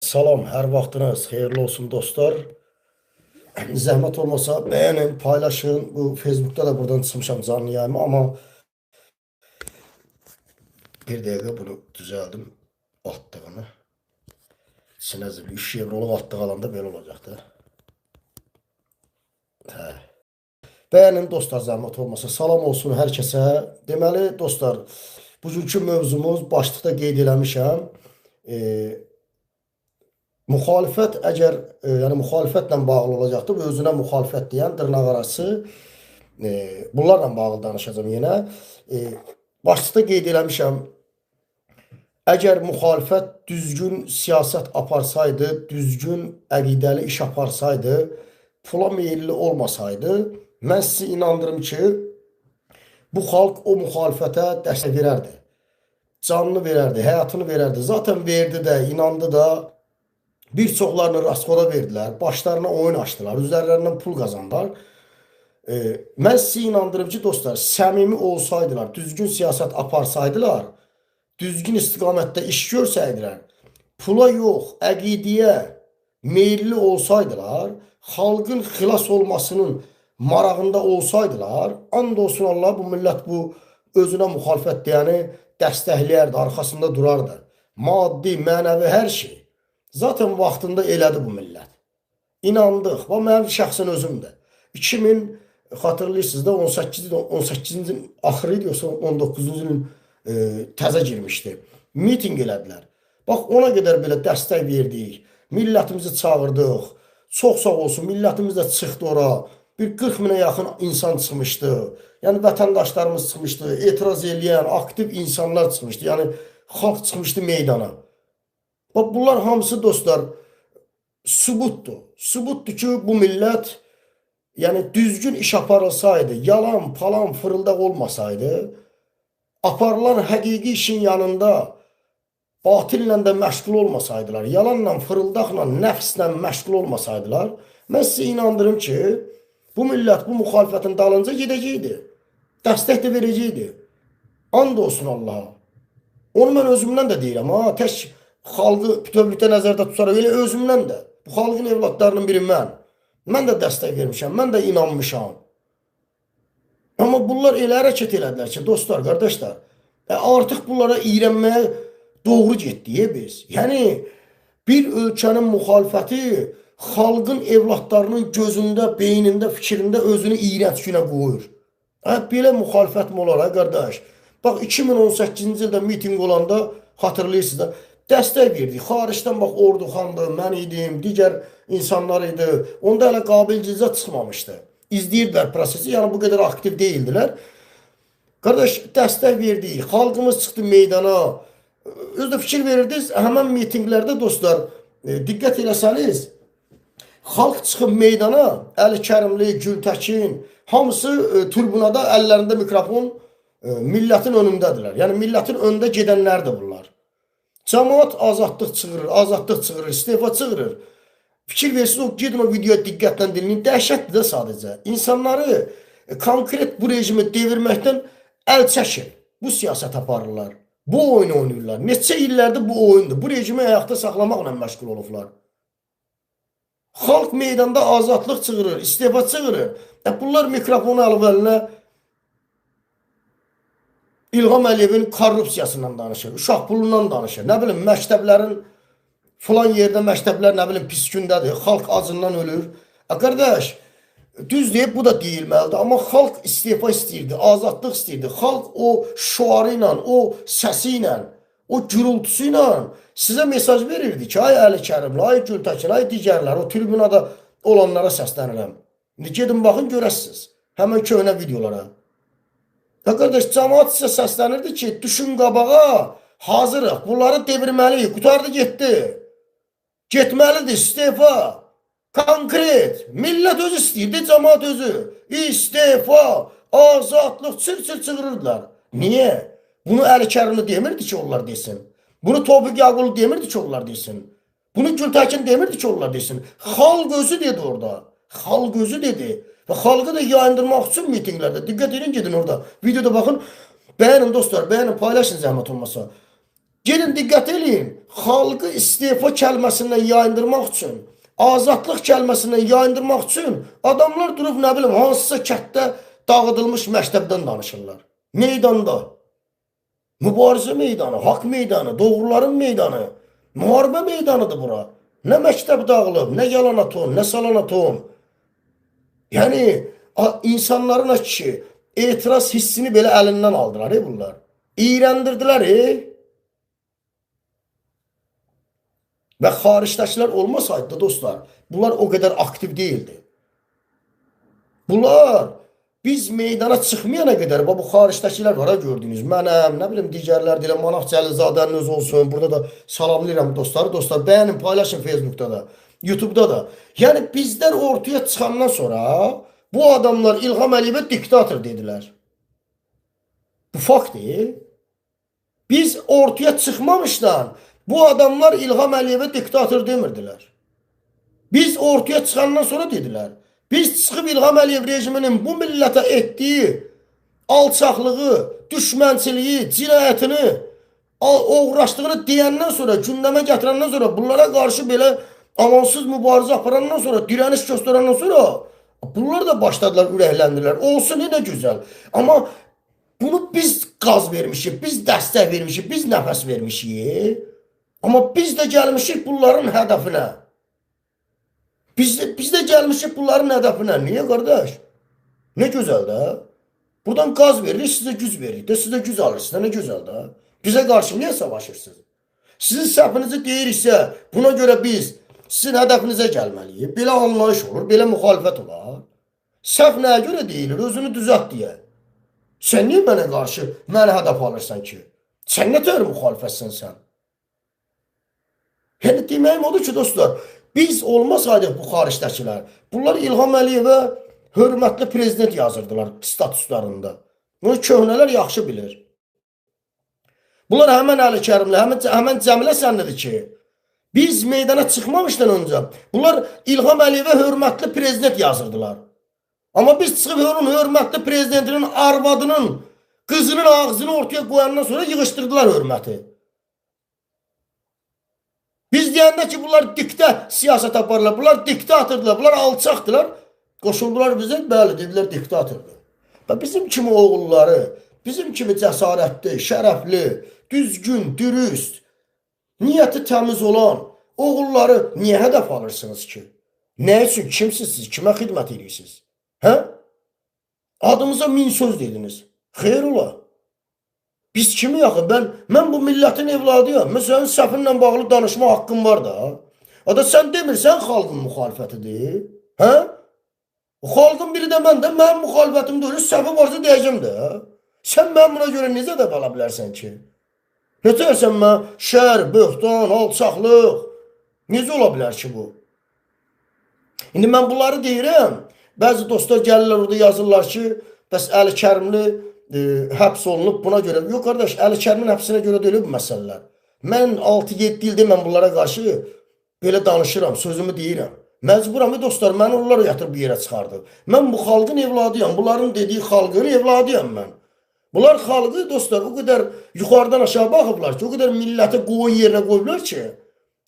Salam, hər vaxtınız xeyirli olsun dostlar. Zəhmət olmasa bəyənin, paylaşın. Bu Facebook'ta da buradan çıxmışam canlı yayımı ama bir dəqiqə bunu düzəldim atdığını. Sinəzib 3 evroluq atdığı alanda belə olacaq da. Hə. Bəyənin dostlar, zəhmət olmasa. Salam olsun hər kəsə. Deməli dostlar, bugünkü mövzumuz başlıqda qeyd eləmişəm. Müxalifət əgər yəni müxalifətlə bağlı olacaqdır, bu özünə müxalifət deyən dırnaqarası bunlarla bağlı danışacağam yenə. Başlıqda qeyd eləmişəm. Əgər müxalifət düzgün siyasət aparsaydı, düzgün əqidəli iş aparsaydı, pula meyilli olmasaydı, mən sizi inandırım ki, bu xalq o müxalifətə dəstək verərdi. Canını verərdi, həyatını verərdi. Zaten verdi də, inandı da. Bir çoxlarını rasxoda verdilər, başlarına oyun açdılar, üzərlərindən pul qazandılar. Mən sizi inandırım ki, dostlar, səmimi olsaydılar, düzgün siyasət aparsaydılar, düzgün istiqamətdə iş görsəydilər, pula yox, əqidəyə meyilli olsaydılar, xalqın xilas olmasının marağında olsaydılar, and olsun Allah, bu millət bu özünə müxalifət deyəni dəstəkləyərdi, arxasında durardı. Maddi, mənəvi hər şey. Zaten vaxtında elədi bu millət. İnandıq. Və mənim şəxsən özüm də. 2000 xatırlayırsınız da 18-ci axırı idi, yoxsa 19-cu ilin təzə girmişdi. Mitinq elədilər. Bax ona qədər belə dəstək verdik. Millətimizi çağırdıq. Çox sağ olsun, millətimiz də çıxdı ora. Bir 40 minə yaxın insan çıxmışdı. Yəni vətəndaşlarımız çıxmışdı, etiraz eləyən aktiv insanlar çıxmışdı. Yəni xalq çıxmışdı meydana. Bax bunlar hamısı dostlar sübutdur. Sübutdur ki, bu millət yəni düzgün iş aparılsaydı, yalan, palan, fırıldaq olmasaydı, aparılan həqiqi işin yanında batillə də məşğul olmasaydılar, yalanla, fırıldaqla, nəfslə məşğul olmasaydılar, mən sizi inandırım ki, bu millət bu müxalifətin dalınca gedəcəkdi. Dəstək də verəcəkdi. And olsun Allaha. Onu mən özümdən də deyirəm, ha, tək xalqı bütövlükdə nəzərdə tutaraq, elə özümdən də. Bu xalqın evladlarının biri mən. Mən də dəstək vermişəm, mən də inanmışam. Amma bunlar elə hərəkət elədilər ki, dostlar, qardaşlar, artıq bunlara iyrənməyə doğru getdik biz. Yəni, bir ölkənin müxalifəti xalqın evladlarının gözündə, beynində, fikrində özünü iyrənc günə qoyur. Belə müxalifət mi olar, qardaş? Bax, 2018-ci ildə mitinq olanda xatırlayırsınız da, dəstək verdik. Xaricdən bax Orduxandı, mən idim, digər insanlar idi. Onda hələ Qabil Gilzad çıxmamışdı. İzləyirdilər prosesi, yəni bu qədər aktiv deyildilər. Qardaş, dəstək verdik. Xalqımız çıxdı meydana. Özü də fikir verirdiniz, həmən mitinqlərdə dostlar, diqqət eləsəniz, xalq çıxıb meydana, Əli Kərimli, Gültəkin, hamısı tribunada əllərində mikrofon millətin önündədirlər. Yəni millətin öndə gedənlərdir bunlar. Camaat azadlıq çığırır, azadlıq çığırır, istefa çığırır. Fikir versiniz, o gedin o videoya diqqətlə dinləyin. Dəhşətdir də sadəcə. İnsanları konkret bu rejimi devirməkdən əl çəkin. Bu siyasət aparırlar. Bu oyunu oynayırlar. Neçə illərdir bu oyundur. Bu rejimi ayaqda saxlamaqla məşğul olublar. Xalq meydanda azadlıq çığırır, istefa çığırır. Bunlar mikrofonu alıb əlinə İlham Əliyevin korrupsiyasından danışır, uşaq pulundan danışır. Nə bilim, məktəblərin filan yerdə məktəblər nə bilim pis gündədir, xalq acından ölür. Qardaş, düz deyib bu da deyilməlidir, amma xalq istefa istəyirdi, azadlıq istəyirdi. Xalq o şüarı ilə, o səsi ilə, o gürültüsü ilə sizə mesaj verirdi ki, ay Əli Kərimli, ay Gültəkin, ay digərlər, o tribunada olanlara səslənirəm. İndi gedin baxın görəsiniz, həmən köhnə videolara. Ya qardaş, camaat sizə səslənirdi ki, düşün qabağa, hazırıq, bunları devirməliyik, qutardı getdi. Getməlidir, istefa, konkret, millət özü istəyirdi, camaat özü. İstefa, azadlıq, çır-çır çığırırdılar. Niyə? Bunu Əli Kərimli demirdi ki, onlar desin. Bunu Tofiq Yaqulu demirdi ki, onlar desin. Bunu Gültəkin demirdi ki, onlar desin. Xalq özü dedi orada. Xalq özü dedi. Və xalqı da yayındırmaq üçün mitinqlərdə. Diqqət edin, gedin orada. Videoda baxın. Bəyənin dostlar, bəyənin, paylaşın zəhmət olmasa. Gedin diqqət eləyin. Xalqı istefa kəlməsindən yayındırmaq üçün, azadlıq kəlməsindən yayındırmaq üçün adamlar durub nə bilim hansısa kətdə dağıdılmış məktəbdən danışırlar. Meydanda. Mübarizə meydanı, haqq meydanı, doğruların meydanı, müharibə meydanıdır bura. Nə məktəb dağılıb, nə yalan aton, nə salan aton. Yəni insanların kişi etiraz hissini belə əlindən aldılar bunlar. İyrəndirdilər. Və xaricdəkilər olmasaydı da dostlar, bunlar o qədər aktiv değildi. Bunlar biz meydana çıxmayana qədər, bu xaricdəkilər var ha gördüyünüz, mənəm, nə bilim digərlər deyirəm, Manaf Cəlilzadənin özü olsun, burada da salamlayıram dostları, dostlar, bəyənin, paylaşın Facebook'da da, YouTube'da da. Yəni bizlər ortaya çıxandan sonra bu adamlar İlham Əliyevə diktator dedilər. Bu faktdır. Biz ortaya çıxmamışdan bu adamlar İlham Əliyevə diktator demirdilər. Biz ortaya çıxandan sonra dedilər. Biz çıxıb İlham Əliyev rejiminin bu millətə etdiyi alçaqlığı, düşmənçiliyi, cinayətini, uğraşdığını deyəndən sonra, gündəmə gətirəndən sonra, bunlara qarşı belə amansız mübarizə aparandan sonra, dirəniş göstərəndən sonra bunlar da başladılar, ürəkləndirlər. Olsun, nə gözəl. Amma bunu biz qaz vermişik, biz dəstək vermişik, biz nəfəs vermişik. Amma biz də gəlmişik bunların hədəfinə. Biz də gəlmişik bunların hədəfinə. Niyə qardaş? Nə gözəl də. Buradan qaz veririk, sizə güc veririk də, sizə güc alırsınız. Nə gözəl də. Bizə qarşı niyə savaşırsınız? Sizin səhvinizi deyiriksə, buna görə biz sizin hədəfinizə gəlməliyik. Belə anlayış olur, belə müxalifət olar. Səhv nəyə görə deyilir? Özünü düzəlt deyə. Sən niyə mənə qarşı mənə hədəf alırsan ki? Sən nə tər müxalifətsən sən? Yəni deməyim odur ki, dostlar, biz olmasaydıq bu xaricdəkilər, bunlar İlham Əliyevə hörmətli prezident yazırdılar statuslarında. Bunu köhnələr yaxşı bilir. Bunlar həmən Əli Kərimli, həmən Cəmilə sənlidir ki, biz meydana çıxmamışdan öncə bunlar İlham Əliyevə hörmətli prezident yazırdılar. Amma biz çıxıb onun hörmətli prezidentinin arvadının, qızının ağzını ortaya qoyandan sonra yığışdırdılar hörməti. Biz deyəndə ki, bunlar diktə siyasət aparırlar, bunlar diktatordurlar, bunlar alçaqdırlar. Qoşuldular bizə, bəli, dedilər diktatordur. Və bizim kimi oğulları, bizim kimi cəsarətli, şərəfli, düzgün, dürüst, niyyəti təmiz olan oğulları niyə hədəf alırsınız ki? Nə üçün? Kimsiniz siz? Kimə xidmət edirsiniz? Hə? Adımıza min söz dediniz. Xeyr ola. Biz kimi yaxı? Mən bu millətin evladıyam. Mən sənin səhvinlə bağlı danışma haqqım var da. Ada sən demirsən xalqın müxalifətidir. Hə? Xalqın biri də mən də, mənim müxalifətim deyil, səhvi varsa deyəcəm də. Sən mən buna görə necə də qala bilərsən ki? Nə deyərsən mən? Şər, böhtan, alçaqlıq. Necə ola bilər ki bu? İndi mən bunları deyirəm. Bəzi dostlar gəlirlər orada yazırlar ki, bəs Əli Kərimli həbs olunub buna görə. Yox qardaş, Əli Kərimlinin həbsinə görə deyil bu məsələlər. Mən 6-7 ildir mən bunlara qarşı belə danışıram, sözümü deyirəm. Məcburam dostlar, məni onlar yatırıb bir yerə çıxardı. Mən bu xalqın evladıyam, bunların dediyi xalqın evladıyam mən. Bunlar xalqı dostlar o qədər yuxarıdan aşağı baxıblar ki, o qədər milləti qoyun yerinə qoyublar ki,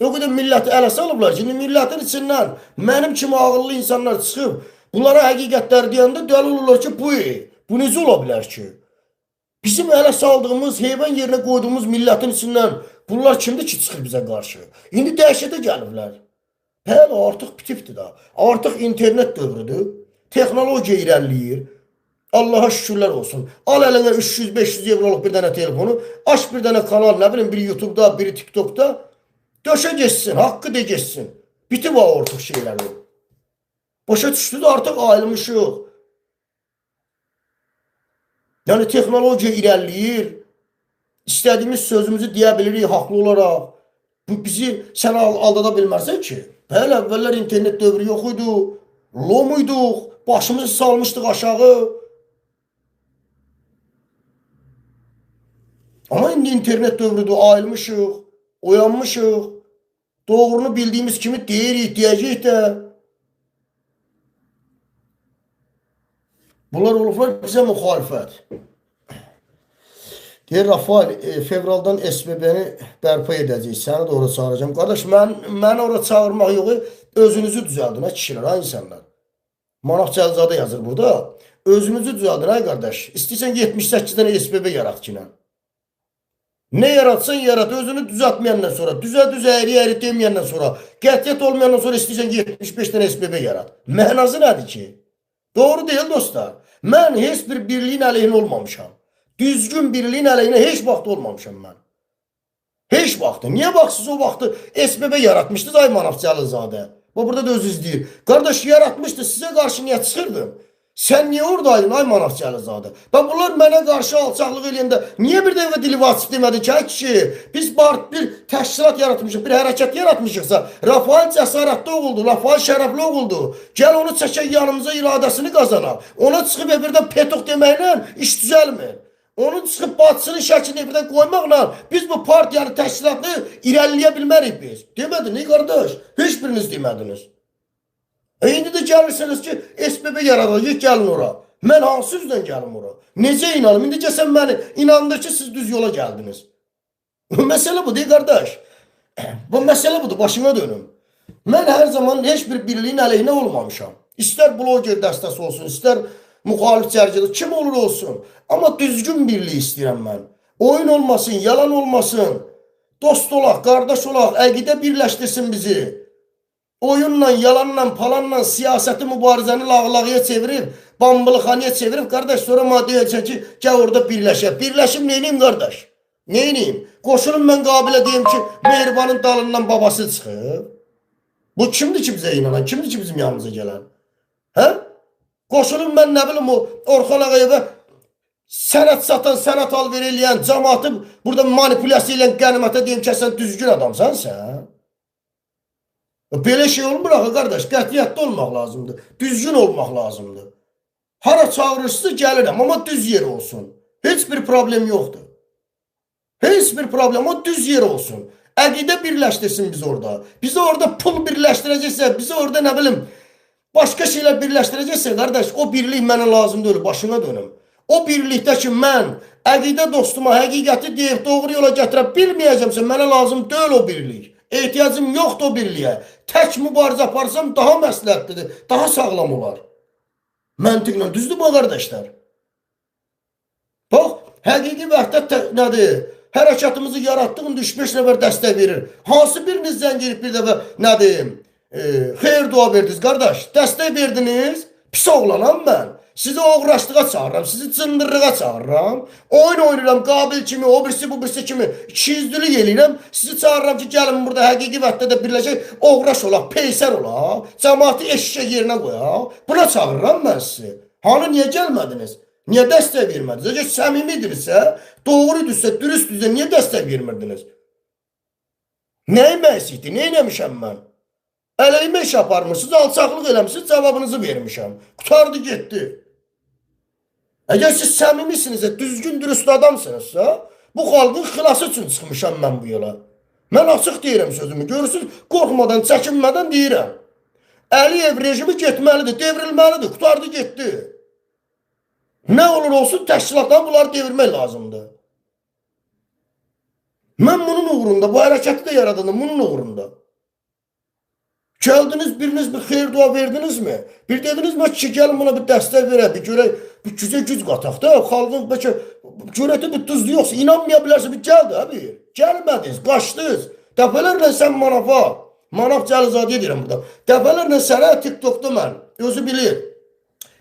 o qədər milləti ələ salıblar ki, indi millətin içindən mənim kimi ağıllı insanlar çıxıb bunlara həqiqətlər deyəndə dəli olurlar ki, bu necə ola bilər ki? Bizim ələ saldığımız, heyvan yerinə qoyduğumuz millətin içindən bunlar kimdir ki, çıxır bizə qarşı? İndi dəhşətə gəliblər. Bəli, artıq bitibdir da. Artıq internet dövrüdür. Texnologiya irəliləyir. Allaha şükürlər olsun. Al əlinə 300-500 evroluk bir dənə telefonu, aç bir dənə kanal, nə bilim, biri YouTube'da, biri TikTok'da. Döşə geçsin, haqqı de geçsin. Bitib o artıq şeyləri. Başa düşdü də artıq ayılmışıq. Yəni texnologiya irəliləyir. İstədiyimiz sözümüzü deyə bilirik haqlı olaraq. Bu bizi sən aldada bilməzsən ki. Bəli, əvvəllər internet dövrü yox idi. Lom iduq, başımızı salmışdıq aşağı. Amma indi internet dövrüdür, ayılmışıq, oyanmışıq. Doğrunu bildiyimiz kimi deyirik, deyəcəyik də. Bunlar olublar bizə müxalifət. Deyir, Rafael, fevraldan SBB-ni bərpa edəcəyik. Səni də ora çağıracağam. Qardaş, məni ora çağırmaq yox, özünüzü düzəldin, ha kişilər, ha insanlar. Manaf Cəlizadə yazır burada. Özünüzü düzəldin, ay qardaş. İstəyirsən 78 dənə SBB yarat ki, nə? Nə yaratsan yarat, özünü düzəltməyəndən sonra, düzə-düz əyri-əyri deməyəndən sonra, qətiyyət olmayandan sonra istəyirsən 75 dənə SBB yarat. Mənası nədir ki? Doğru deyil dostlar. Mən heç bir birliyin əleyhinə olmamışam. Düzgün birliyin əleyhinə heç vaxt olmamışam mən. Heç vaxt. Niyə baxsız o vaxtı SBB yaratmışdınız ay Manaf Cəlizadə? Bu burada da özünüz deyir. Qardaş yaratmışdı, sizə qarşı niyə çıxırdım? Sən niyə oradaydın ay Manaf Cəlizadə? Bax bunlar mənə qarşı alçaqlıq eləyəndə niyə bir dəfə dili açıb demədi ki, ay kişi, biz bir təşkilat yaratmışıq, bir hərəkat yaratmışıqsa, Rafael cəsarətli oğuldur, Rafael şərəfli oğuldur. Gəl onu çəkək yanımıza, iradəsini qazanaq. Ona çıxıb birdən petuq deməklə iş düzəlmir. Onun çıxıb bacısının şəklini birdən qoymaqla biz bu partiyanı, təşkilatını irəliləyə bilmərik biz. Demədin, ey qardaş? Heç biriniz demədiniz. İndi də gəlirsiniz ki, SBB yaradacaq, gəlin ora. Mən hansı üzdən gəlim ora? Necə inanım? İndi gəlsən məni inandır ki, siz düz yola gəldiniz. Məsələ bu deyil, qardaş. Bu məsələ budur, başıma dönüm. Mən hər zaman heç bir birliyin əleyhinə olmamışam. İstər bloger dəstəsi olsun, istər müxalif cərgədə, kim olur olsun. Amma düzgün birlik istəyirəm mən. Oyun olmasın, yalan olmasın. Dost olaq, qardaş olaq, əqidə birləşdirsin bizi. Oyunla, yalanla, palanla siyasəti, mübarizəni lağlağıya çevirib, bambılıxanaya çevirib, qardaş, sonra mənə deyəcək ki, gəl orada birləşək. Birləşim neyniyim, qardaş? Neyniyim? Qoşulum mən Qabilə deyim ki, Mehribanın dalından babası çıxıb. Bu kimdir ki bizə inanan? Kimdir ki bizim yanımıza gələn? Hə? Qoşulum mən nə bilim o Orxan Ağayevə sənət satan, sənət alver eləyən, cəmaatı burada manipulyasiya eləyən qənimətə deyim ki, sən düzgün adamsan sən. Belə şey olmur axı qardaş, qətiyyətli olmaq lazımdır, düzgün olmaq lazımdır. Hara çağırırsınız gəlirəm, amma düz yer olsun. Heç bir problem yoxdur. Heç bir problem, o düz yer olsun. Əqidə birləşdirsin biz orada. Bizi orada pul birləşdirəcəksə, bizi orada nə bilim başqa şeylər birləşdirəcəksə, qardaş, o birlik mənə lazım deyil, başına dönüm. O birlikdə ki, mən əqidə dostuma həqiqəti deyib doğru yola gətirə bilməyəcəmsə, mənə lazım deyil o birlik. Ehtiyacım yoxdur o birliyə. Tək mübarizə aparsam daha məsləhətlidir, daha sağlam olar. Məntiqlə düzdür bu qardaşlar? Bax, həqiqi vəhdət nədir? Hərəkatımızı yaratdıq, indi 3-5 nəfər dəstək verir. Hansı biriniz zəng edib bir dəfə nədir? Xeyir dua verdiniz qardaş. Dəstək verdiniz, pis oğlanam mən. Sizi oğraşlığa çağırıram, sizi cındırlığa çağırıram. Oyun oynayıram Qabil kimi, o birisi bu birisi kimi ikiyüzlülük eləyirəm. Sizi çağırıram ki, gəlin burada həqiqi vəhdətə birləşək, oğraş olaq, peysər olaq, cəmaatı eşşək yerinə qoyaq. Buna çağırıram mən sizi. Hanı niyə gəlmədiniz? Niyə dəstək vermədiniz? Əgər səmimidirsə, doğrudursa, dürüstdürsə, niyə dəstək vermirdiniz? Nəyim əksikdir? Nə eləmişəm mən? Əleyhimə iş aparmışsınız, alçaqlıq eləmişsiniz, cavabınızı vermişəm. Qutardı, getdi. Əgər siz səmimisinizsə, düzgün, dürüst adamsınızsa, bu xalqın xilası üçün çıxmışam mən bu yola. Mən açıq deyirəm sözümü, görürsünüz, qorxmadan, çəkinmədən deyirəm. Əliyev rejimi getməlidir, devrilməlidir, qutardı, getdi. Nə olur olsun, təşkilatdan bunları devirmək lazımdır. Mən bunun uğrunda, bu hərəkəti də yaradım, bunun uğrunda. Gəldiniz, biriniz bir xeyir dua verdiniz mi? Bir dediniz mi ki, gəlin buna bir dəstək verək, bir görək, bir gücə güc qataq da, xalqın bəlkə görək də bir duzlu yoxsa, inanmaya bilərsə bir gəl də bir. Gəlmədiniz, qaçdınız. Dəfələrlə sən Manafa, Manaf Cəlizadə deyirəm burada. Dəfələrlə sənə TikTokda mən, özü bilir.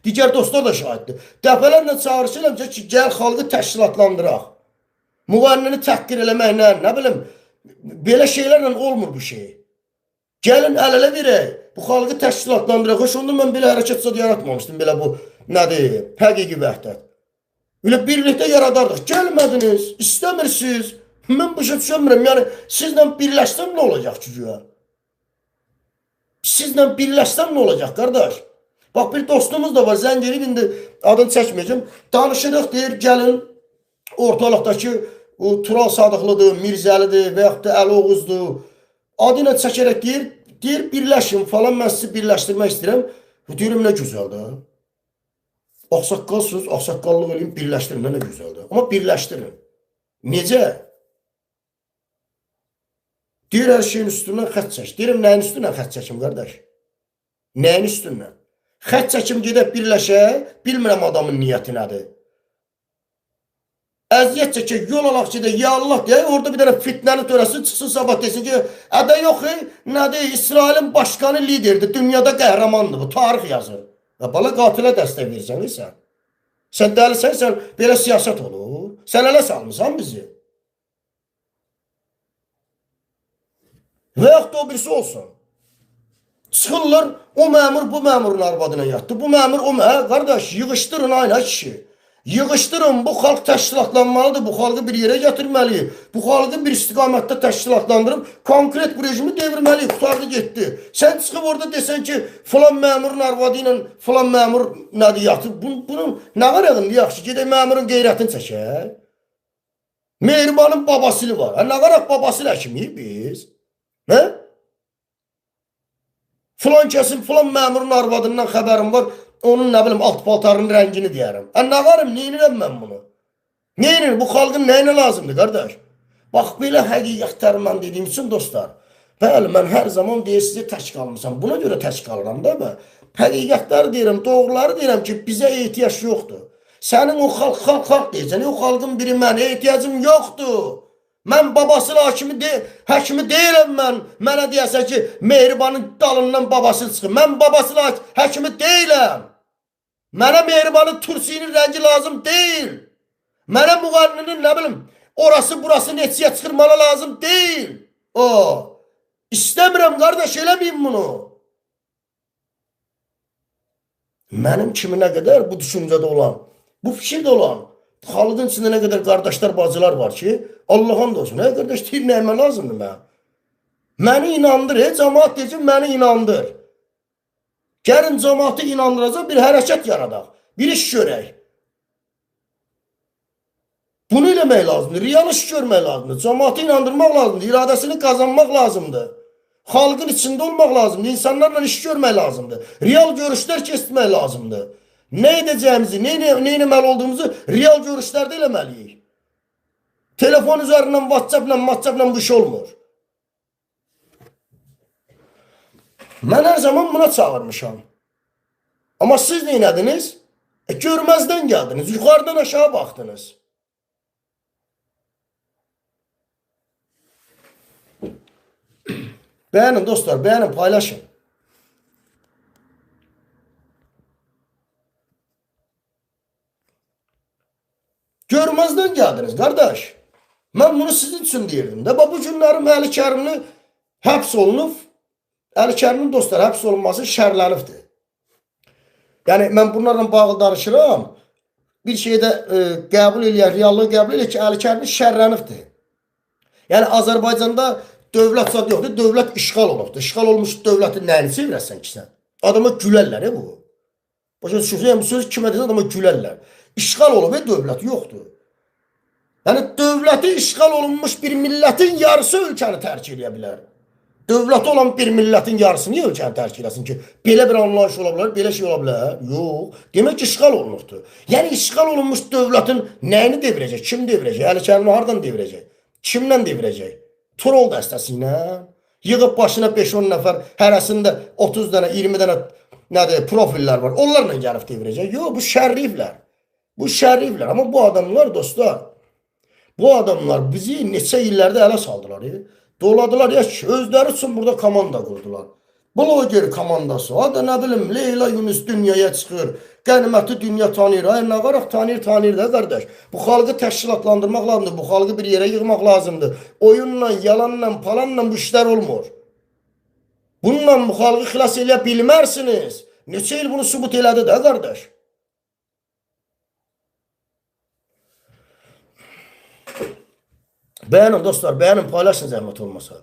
Digər dostlar da şahiddir. Dəfələrlə çağırış eləmişəm ki, gəl xalqı təşkilatlandıraq. Müğənnini təhqir eləməklə, nə bilim, belə şeylərlə olmur bu şey. Gəlin əl-ələ verək, bu xalqı təşkilatlandıraq. Xoş, onda mən belə hərəkət zad yaratmamışdım, belə bu nədir, həqiqi vəhdət. Elə birlikdə yaradardıq. Gəlmədiniz, istəmirsiniz. Mən başa düşəmirəm. Yəni, sizlə birləşsəm nə olacaq ki, güya? Sizlə birləşsəm nə olacaq, qardaş? Bax, bir dostumuz da var, zəng eləyib, indi adını çəkməyəcəm. Danışırıq, deyir, gəlin ortalıqdakı o Tural Sadıqlıdır, Mirzəlidir və yaxud da Əli Oğuzdur. Adı ilə çəkərək deyir, birləşin falan, mən sizi birləşdirmək istəyirəm. Deyirəm, nə gözəldir. Ağsaqqalsınız, ağsaqqallıq eləyim, birləşdirin, nə gözəldir. Amma birləşdirin. Necə? Deyir hər şeyin üstündən xətt çək. Deyirəm nəyin üstündən xətt çəkim qardaş? Nəyin üstündən? Xətt çəkim gedək birləşək, bilmirəm adamın niyyəti nədir. Əziyyət çəkək, yol alaq gedək, ya Allah deyək, orada bir dənə fitnəni törəsin, çıxsın sabah desin ki, ədə yox, nədir, İsrailin başqanı liderdir, dünyada qəhrəmandır bu, tarix yazır. Və bala qatilə dəstək verirsən, sən. Sən dəlisən, sən belə siyasət olur. Sən ələ salmısan bizi. Və yaxud da o birisi olsun. Çıxırlar, o məmur bu məmurun arvadına yatdı, bu məmur o məmur. Qardaş, yığışdırın ayna kişi. Yığışdırın, bu xalq təşkilatlanmalıdır, bu xalqı bir yerə gətirməliyik. Bu xalqı bir istiqamətdə təşkilatlandırıb konkret bu rejimi devirməliyik, qurtardı getdi. Sən çıxıb orada desən ki, filan məmurun arvadı ilə filan məmur nədir yatıb, bunun nə var indi yaxşı, gedək məmurun qeyrətini çəkək. Mehribanın babasılı var. Nə qaraq babası həkimiyik biz? Hə? Filan kəsin, filan məmurun arvadından xəbərim var. Onun nə bilim alt paltarının rəngini deyərəm. Nə varım, neynirəm mən bunu? Neynir? Bu xalqın nəyinə lazımdır qardaş? Bax, belə həqiqətləri mən dediyim üçün dostlar. Bəli, mən hər zaman deyir sizə tək qalmışam. Buna görə tək qalıram da bə. Həqiqətləri deyirəm, doğruları deyirəm ki, bizə ehtiyac yoxdur. Sənin o xalq, xalq, xalq deyəcəksən. O xalqın biri mənə ehtiyacım yoxdur. Mən babasının həkimi deyiləm mən. Mənə deyəsən ki, Mehribanın dalından babası çıxır. Mən babasının həkimi deyiləm. Mənə Mehribanın tursinin rəngi lazım deyil. Mənə müğənninin nə bilim, orası burası neçəyə çıxır mənə lazım deyil. O, İstəmirəm qardaş, eləməyim bunu. Mənim kimi nə qədər bu düşüncədə olan, bu fikirdə olan, xalqın içində nə qədər qardaşlar, bacılar var ki, Allah and olsun. Hə, qardaş, deyir, nəyimə lazımdır mənə? Məni inandır, cəmaat deyir ki, məni inandır. Gəlin cəmaatı inandıracaq bir hərəkət yaradaq, bir iş görək. Bunu eləmək lazımdır, real iş görmək lazımdır, cəmaatı inandırmaq lazımdır, iradəsini qazanmaq lazımdır. Xalqın içində olmaq lazımdır, insanlarla iş görmək lazımdır, real görüşlər keçirmək lazımdır. Nə edəcəyimizi, nə eləməli olduğumuzu real görüşlərdə eləməliyik. Telefon üzərindən, WhatsApp-la, WhatsApp-la bu iş olmur. Mən hər zaman buna çağırmışam. Amma siz nə elədiniz? Görməzdən gəldiniz, yuxarıdan aşağı baxdınız. Bəyənin dostlar, bəyənin, paylaşın. Görməzdən gəldiniz, qardaş. Mən bunu sizin üçün deyirdim də. Bax, bu günlərim Əli Kərimli həbs olunub. Əli Kərimlinin dostlar həbs olunması şərlənibdir. Yəni, mən bunlarla bağlı danışıram. Bir şeydə qəbul eləyək, reallığı qəbul eləyək ki, Əli Kərimli şərlənibdir. Yəni, Azərbaycanda dövlət zad yoxdur, dövlət işğal olubdur. İşğal olmuş dövlətin nəyini çevirəsən ki sən? Adama gülərlər bu. Başa düşürsən, yəni, bu sözü kimə desən adama gülərlər. İşğal olub, dövlət yoxdur. Yəni, dövləti işğal olunmuş bir millətin yarısı ölkəni tərk eləyə bilər. Dövləti olan bir millətin yarısı niyə ölkəni tərk eləsin ki? Belə bir anlayış ola bilər, belə şey ola bilər? Yox. Demək ki, işğal olunubdur. Yəni, işğal olunmuş dövlətin nəyini devirəcək? Kim devirəcək? Əli Kərimli hardan devirəcək? Kimlə devirəcək? Troll dəstəsi ilə. Yığıb başına 5-10 nəfər, hərəsində 30 dənə, 20 dənə nədir, profillər var. Onlarla gəlib devirəcək. Yox, bu şərriflər. Bu şərriflər. Amma bu adamlar, dostlar, bu adamlar bizi neçə illərdə ələ saldılar. Doladılar ya ki, özləri üçün burada komanda qurdular. Bloger komandası, adı nə bilim, Leyla Yunus dünyaya çıxır, qəniməti dünya tanıyır. Ay, nə qaraq tanıyır, tanıyır da qardaş. Bu xalqı təşkilatlandırmaq lazımdır, bu xalqı bir yerə yığmaq lazımdır. Oyunla, yalanla, palanla bu işlər olmur. Bununla bu xalqı xilas eləyə bilmərsiniz. Neçə il bunu sübut elədi də qardaş. Bəyənin dostlar, bəyənin, paylaşın zəhmət olmasa.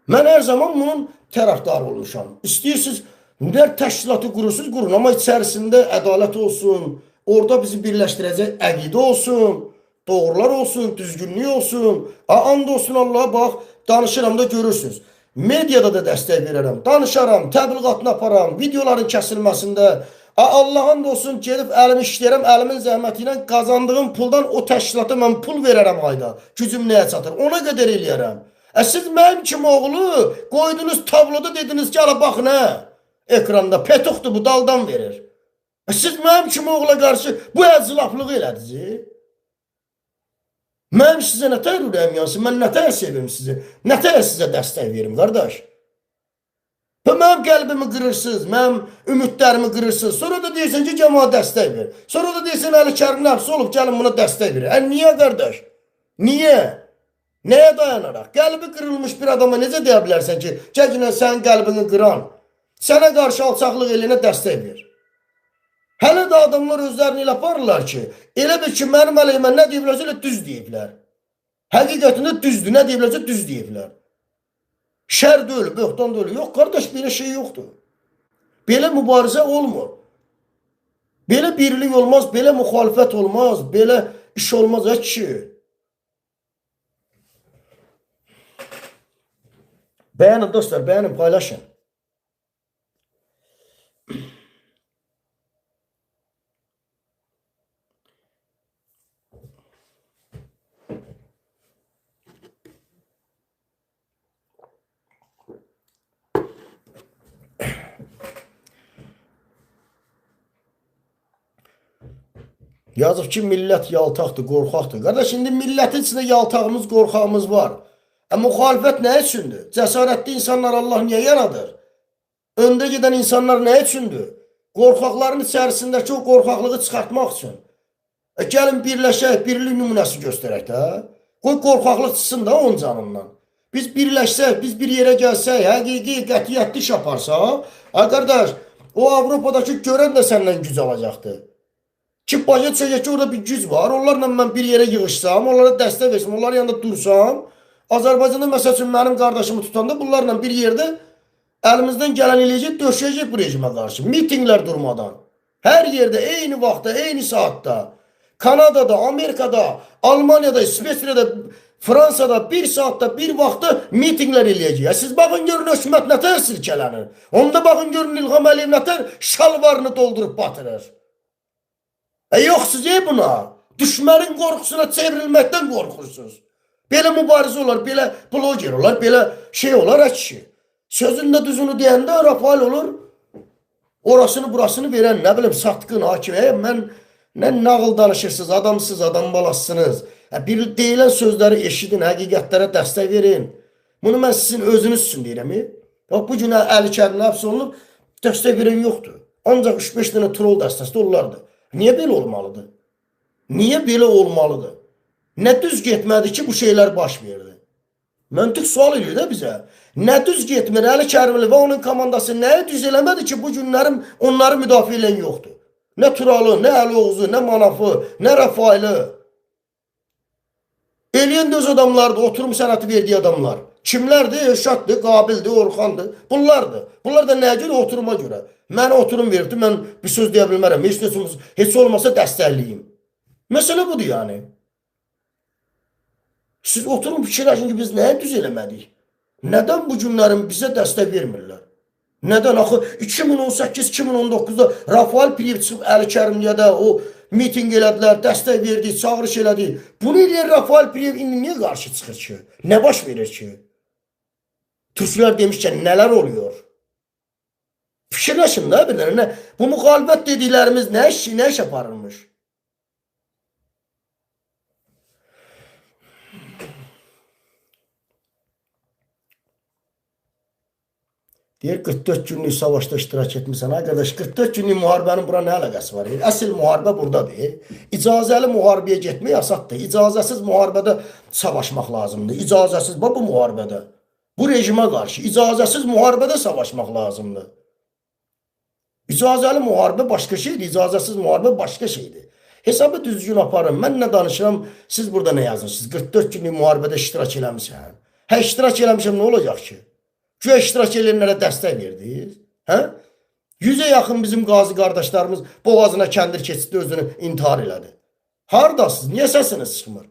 Mən hər zaman bunun tərəfdarı olmuşam. İstəyirsiniz, nə təşkilatı qurursunuz, qurun. Amma içərisində ədalət olsun, orada bizi birləşdirəcək əqidə olsun, doğrular olsun, düzgünlük olsun. And olsun Allaha bax, danışıram da görürsünüz. Mediada da dəstək verərəm, danışaram, təbliğatını aparam, videoların kəsilməsində, Allah'ın da olsun gedib əlimi işləyərəm, əlimin zəhməti ilə qazandığım puldan o təşkilata mən pul verərəm ayda. Gücüm nəyə çatır? Ona qədər eləyərəm. Siz mənim kimi oğlu qoydunuz tabloda dediniz ki, ala baxın hə, ekranda petuxdur bu daldan verir. Siz mənim kimi oğula qarşı bu əclaflığı elədiniz. Mənim sizə nə tər ürəyim yansın, mən nə tər sevim sizi, nə tər sizə dəstək verim qardaş. Və mənim qəlbimi qırırsınız, mənim ümidlərimi qırırsınız. Sonra da deyirsən ki, cəmaat dəstək ver. Sonra da deyirsən Əli Kərimli həbs olub, gəlin buna dəstək verin. Niyə qardaş? Niyə? Nəyə dayanaraq? Qəlbi qırılmış bir adama necə deyə bilərsən ki, gəginə sənin qəlbini qıran, sənə qarşı alçaqlıq eləyənə dəstək ver. Hələ də adamlar özlərini elə aparırlar ki, elə bil ki, mənim əleyhimə nə deyiblərsə elə düz deyiblər. Həqiqətində düzdür, nə deyiblərsə düz deyiblər. Şər deyil, böhtan deyil. Yox, qardaş, belə şey yoxdur. Belə mübarizə olmur. Belə birlik olmaz, belə müxalifət olmaz, belə iş olmaz, ə kişi. Bəyənin dostlar, bəyənin, paylaşın. Yazıb ki, millət yaltaqdır, qorxaqdır. Qardaş, indi millətin içində yaltağımız, qorxağımız var. Müxalifət nə üçündür? Cəsarətli insanlar Allah niyə yaradır? Öndə gedən insanlar nə üçündür? Qorxaqların içərisindəki o qorxaqlığı çıxartmaq üçün. Gəlin birləşək, birlik nümunəsi göstərək də. Qoy qorxaqlıq çıxsın da onun canından. Biz birləşsək, biz bir yerə gəlsək, həqiqi, qətiyyətli iş aparsaq, qardaş, o Avropadakı görən də səndən güc alacaqdır. Ki, başa düşəcək ki, orada bir güc var. Onlarla mən bir yerə yığışsam, onlara dəstək versəm, onların yanında dursam, Azərbaycanda məsəl üçün mənim qardaşımı tutanda bunlarla bir yerdə əlimizdən gələn eləyəcək, döşəyəcək bu rejimə qarşı. Mitinqlər durmadan. Hər yerdə, eyni vaxtda, eyni saatda. Kanadada, Amerikada, Almaniyada, İsveçrədə, Fransada bir saatda, bir vaxtda mitinqlər eləyəcək. Siz baxın görün hökumət nə tər silkələnir. Onda baxın görün İlham Əliyev nə tər şalvarını doldurub batırır. Yox siz buna. Düşmənin qorxusuna çevrilməkdən qorxursunuz. Belə mübarizə olar, belə bloger olar, belə şey olar, kişi. Sözün də düzünü deyəndə Rafael olur. Orasını burasını verən, nə bilim, satqın, hakim. Mən nə nağıl danışırsınız, adamsız, adam balasısınız. Bir deyilən sözləri eşidin, həqiqətlərə dəstək verin. Bunu mən sizin özünüz üçün deyirəm. Bax, bu gün Əli Kərimli həbs olunub, dəstək verən yoxdur. Ancaq 3-5 dənə troll dəstəsi də onlardır. Niyə belə olmalıdır? Niyə belə olmalıdır? Nə düz getmədi ki, bu şeylər baş verdi? Məntiq sual eləyir də bizə. Nə düz getmir Əli Kərimli və onun komandası nəyi düz eləmədi ki, bu günlərim onları müdafiə eləyən yoxdur? Nə Turalı, nə Əli Oğuzu, nə Manafı, nə Rəfaili. Eləyən də öz adamlardır, oturum sənəti verdiyi adamlar. Kimlərdir? Elşaddır, Qabildir, Orxandır. Bunlardır. Bunlar da nəyə görə? Oturuma görə. Mənə oturum verdi, mən bir söz deyə bilmərəm. Heç olmasa dəstəkləyim. Məsələ budur yəni. Siz oturun fikirləşin ki, biz nəyə düz eləmədik? Nədən bu günlərin bizə dəstək vermirlər? Nədən? Axı 2018-2019-da Rafael Piriyev çıxıb Əli Kərimliyə də o mitinq elədilər, dəstək verdik, çağırış elədik. Bunu eləyən Rafael Piriyev indi niyə qarşı çıxır ki? Nə baş verir ki? Türklər demişkən nələr oluyor? Fikirləşin də bir dənə. Bu müxalifət dediklərimiz nə iş aparırmış? Deyir 44 günlük savaşda iştirak etmirsən. Ay qardaş, 44 günlük müharibənin bura nə əlaqəsi var? Əsl müharibə buradadır. İcazəli müharibəyə getmək asaddır. İcazəsiz müharibədə savaşmaq lazımdır. İcazəsiz, bax bu müharibədə. Bu rejimə qarşı icazəsiz müharibədə savaşmaq lazımdır. İcazəli müharibə başqa şeydir, icazəsiz müharibə başqa şeydir. Hesabı düzgün aparın. Mən nə danışıram, siz burada nə yazırsınız? 44 günlük müharibədə iştirak eləmişəm. Hə, iştirak eləmişəm, nə olacaq ki? Güya iştirak edənlərə dəstək verdiniz. Hə? 100-ə yaxın bizim qazi qardaşlarımız boğazına kəndir keçirdi, özünü intihar elədi. Hardasınız? Niyə səsiniz çıxmır?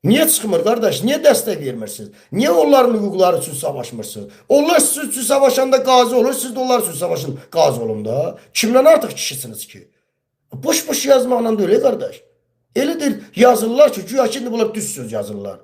Niyə çıxmır qardaş? Niyə dəstək vermirsiniz? Niyə onların hüquqları üçün savaşmırsınız? Onlar sizin üçün savaşanda qazi olur, siz də onlar üçün savaşın, qazi olun da. Kimdən artıq kişisiniz ki? Boş-boş yazmaqla deyil, qardaş. Elədir, yazırlar ki, güya ki, indi bunlar düz söz yazırlar.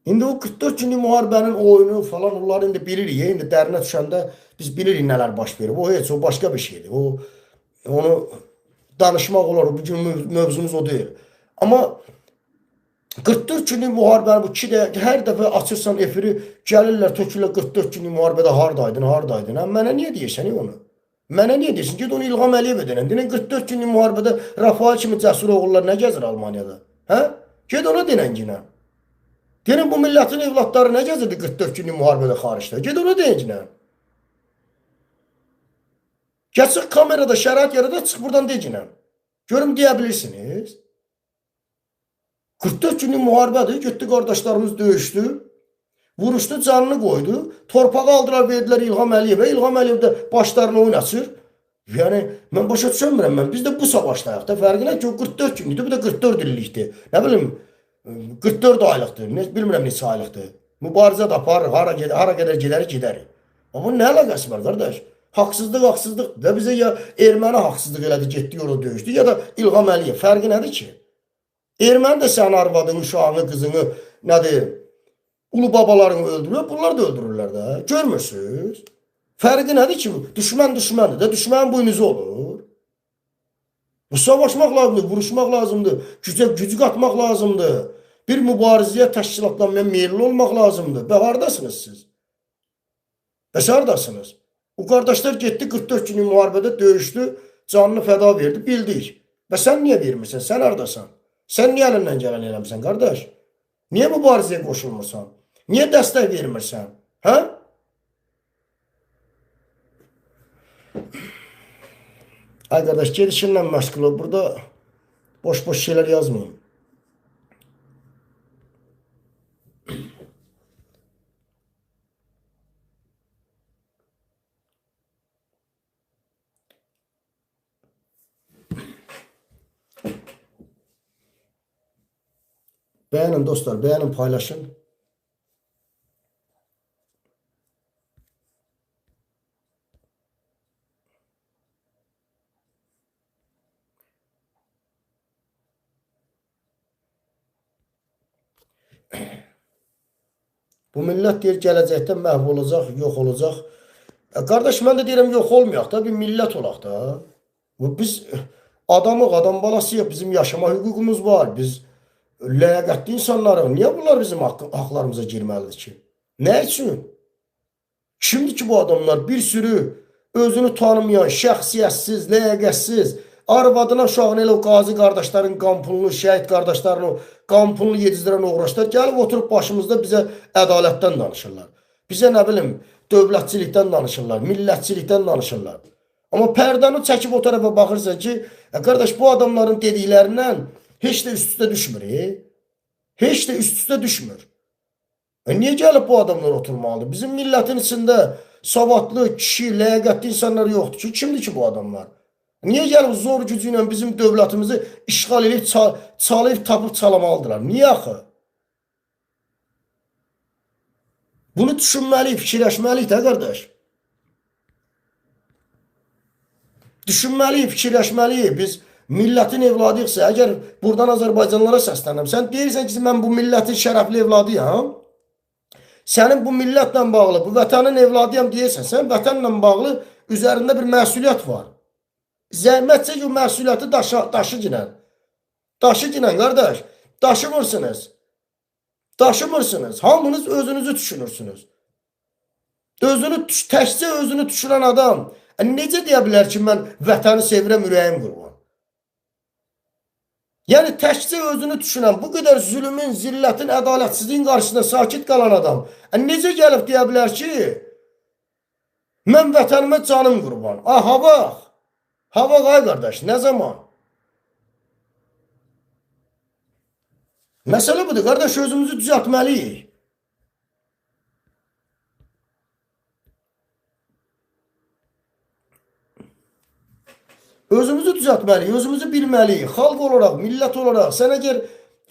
İndi o 44 günlük müharibənin oyunu falan, onları indi bilirik. İndi dərinə düşəndə biz bilirik nələr baş verib. O heç, o başqa bir şeydir. O, onu danışmaq olar. Bugün mövzumuz o deyil. Amma 44 günlük müharibəni bu iki dəqiqə, hər dəfə açırsan efiri, gəlirlər, tökürlər 44 günlük müharibədə hardaydın, hardaydın. Hə, mənə niyə deyirsən onu? Mənə niyə deyirsən? Ged onu İlham Əliyevə denən. Denən 44 günlük müharibədə Rafael kimi cəsur oğullar nə gəzir Almaniyada? Hə? Ged ona denən yenə. Denən bu millətin evlatları nə gəzirdi 44 günlük müharibədə xaricdə? Ged ona denən yenə. Gəl kamerada şərait yaradaq, çıx buradan de yenə. Görüm deyə bilirsiniz. 44 günlük müharibədir. Getdi qardaşlarımız döyüşdü. Vuruşdu, canını qoydu. Torpağı aldılar, verdilər İlham Əliyevə. İlham Əliyev də başlarını oyun açır. Yəni, mən başa düşəmirəm mən. Biz də bu savaşdayıq da. Fərqi nə ki, o 44 günlükdür, bu da 44 illikdir. Nə bilim, 44 aylıqdır. Ne, bilmirəm neçə aylıqdır. Mübarizə də aparır, hara qədər gedərik, gedərik. Amma nə əlaqəsi var, qardaş? Haqsızlıq, haqsızlıq. Və bizə ya erməni haqsızlıq elədi, getdi, orada döyüşdü, ya da İlham Əliyev. Fərqi nədir ki? Erməni də sənin arvadını, uşağını, qızını, nədir, ulu babalarını öldürür, bunlar da öldürürlər də. Görmürsünüz? Fərqi nədir ki? Düşmən düşməndir də, düşmənin boynuzu olur. Bu savaşmaq lazımdır, vuruşmaq lazımdır, gücü qatmaq lazımdır. Bir mübarizəyə təşkilatlanmaya meyilli olmaq lazımdır. Və haradasınız siz? Bəs haradasınız? O qardaşlar getdi 44 günlük müharibədə döyüşdü, canını fəda verdi, bildik. Və sən niyə vermirsən? Sən haradasan? Sən niyə əlindən gələn eləmirsən, qardaş? Niyə mübarizəyə qoşulmursan? Niyə dəstək vermirsən? Hə? Ay qardaş, gedişinlə məşğul ol. Burada boş-boş şeylər yazmayın. Beğenin dostlar, beğenin, paylaşın. Bu millət deyir, gələcəkdə məhv olacaq, yox olacaq. Qardaş, mən də deyirəm, yox olmayaq da, bir millət olaq da. Biz adamıq, adam balasıyıq, bizim yaşama hüququmuz var, biz ləyaqətli insanlarıq. Niyə bunlar bizim haqlarımıza girməlidir ki? Nə üçün? Kimdir ki bu adamlar? Bir sürü özünü tanımayan, şəxsiyyətsiz, ləyaqətsiz, arvadına, uşağına elə o qazi qardaşların qan pulunu, şəhid qardaşların o qan pulunu yedizdirən oğraşlar gəlib oturub başımızda bizə ədalətdən danışırlar. Bizə nə bilim, dövlətçilikdən danışırlar, millətçilikdən danışırlar. Amma pərdəni çəkib o tərəfə baxırsan ki, qardaş, bu adamların dediklərindən heç də üst-üstə düşmür. Heç də üst-üstə düşmür. Niyə gəlib bu adamlar oturmalıdır? Bizim millətin içində savadlı, kişi, ləyaqətli insanlar yoxdur ki, kimdir ki bu adamlar? Niyə gəlib zor gücü ilə bizim dövlətimizi işğal edib, çalıb, tapıb çalamalıdırlar? Niyə axı? Bunu düşünməliyik, fikirləşməliyik də qardaş. Düşünməliyik, fikirləşməliyik. Biz millətin evladıyıqsa, əgər buradan Azərbaycanlılara səslənirəm, sən deyirsən ki, mən bu millətin şərəfli evladıyam, sənin bu millətlə bağlı, bu vətənin evladıyam deyirsən, sən vətənlə bağlı üzərində bir məsuliyyət var. Zəhmət çək o məsuliyyəti daşı ginən. Daşı ginən, qardaş. Daşımırsınız. Daşımırsınız. Hamınız özünüzü düşünürsünüz. Təkcə özünü düşünən adam necə deyə bilər ki, mən vətəni sevirəm, ürəyim qurban? Yəni, təkcə özünü düşünən, bu qədər zülmün, zillətin, ədalətsizliyin qarşısında sakit qalan adam necə gəlib deyə bilər ki, mən vətənimə canım qurban? Aha, bax. Hava ay qardaş, nə zaman? Məsələ budur, qardaş, özümüzü düzəltməliyik. Özümüzü düzəltməliyik, özümüzü bilməliyik. Xalq olaraq, millət olaraq, sən əgər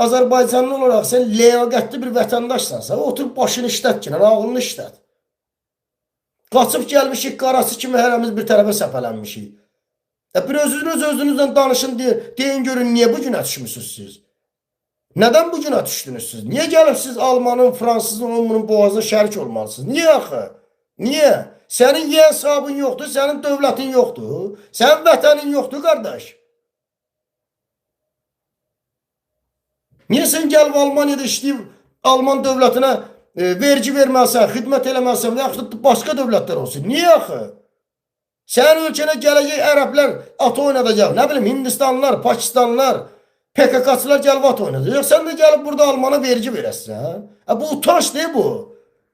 Azərbaycanlı olaraq sən ləyaqətli bir vətəndaşsansa, otur başını işlət ki, ağlını işlət. Qaçıb gəlmişik, qarası kimi hərəmiz bir tərəfə səpələnmişik. Bir özünüz özünüzlə danışın, deyin görün, niyə bu günə düşmüsünüz siz? Nədən bu günə düşdünüz siz? Niyə gəlib siz Almanın, Fransızın, onun bunun boğazına şərik olmalısınız? Niyə axı? Niyə? Sənin yiyən sahabın yoxdur, sənin dövlətin yoxdur, sənin vətənin yoxdur, qardaş. Niyə sən gəlib Almaniyada işləyib Alman dövlətinə vergi verməlisən, xidmət eləməlisən və yaxud da başqa dövlətlər olsun? Niyə axı? Sənin ölkənə gələcək ərəblər at oynadacaq, nə bilim Hindistanlılar, Pakistanlılar, PKK-çılar gəlib at oynadacaq. Sən də gəlib burada Almana vergi verəsən. Bu utanc deyil bu.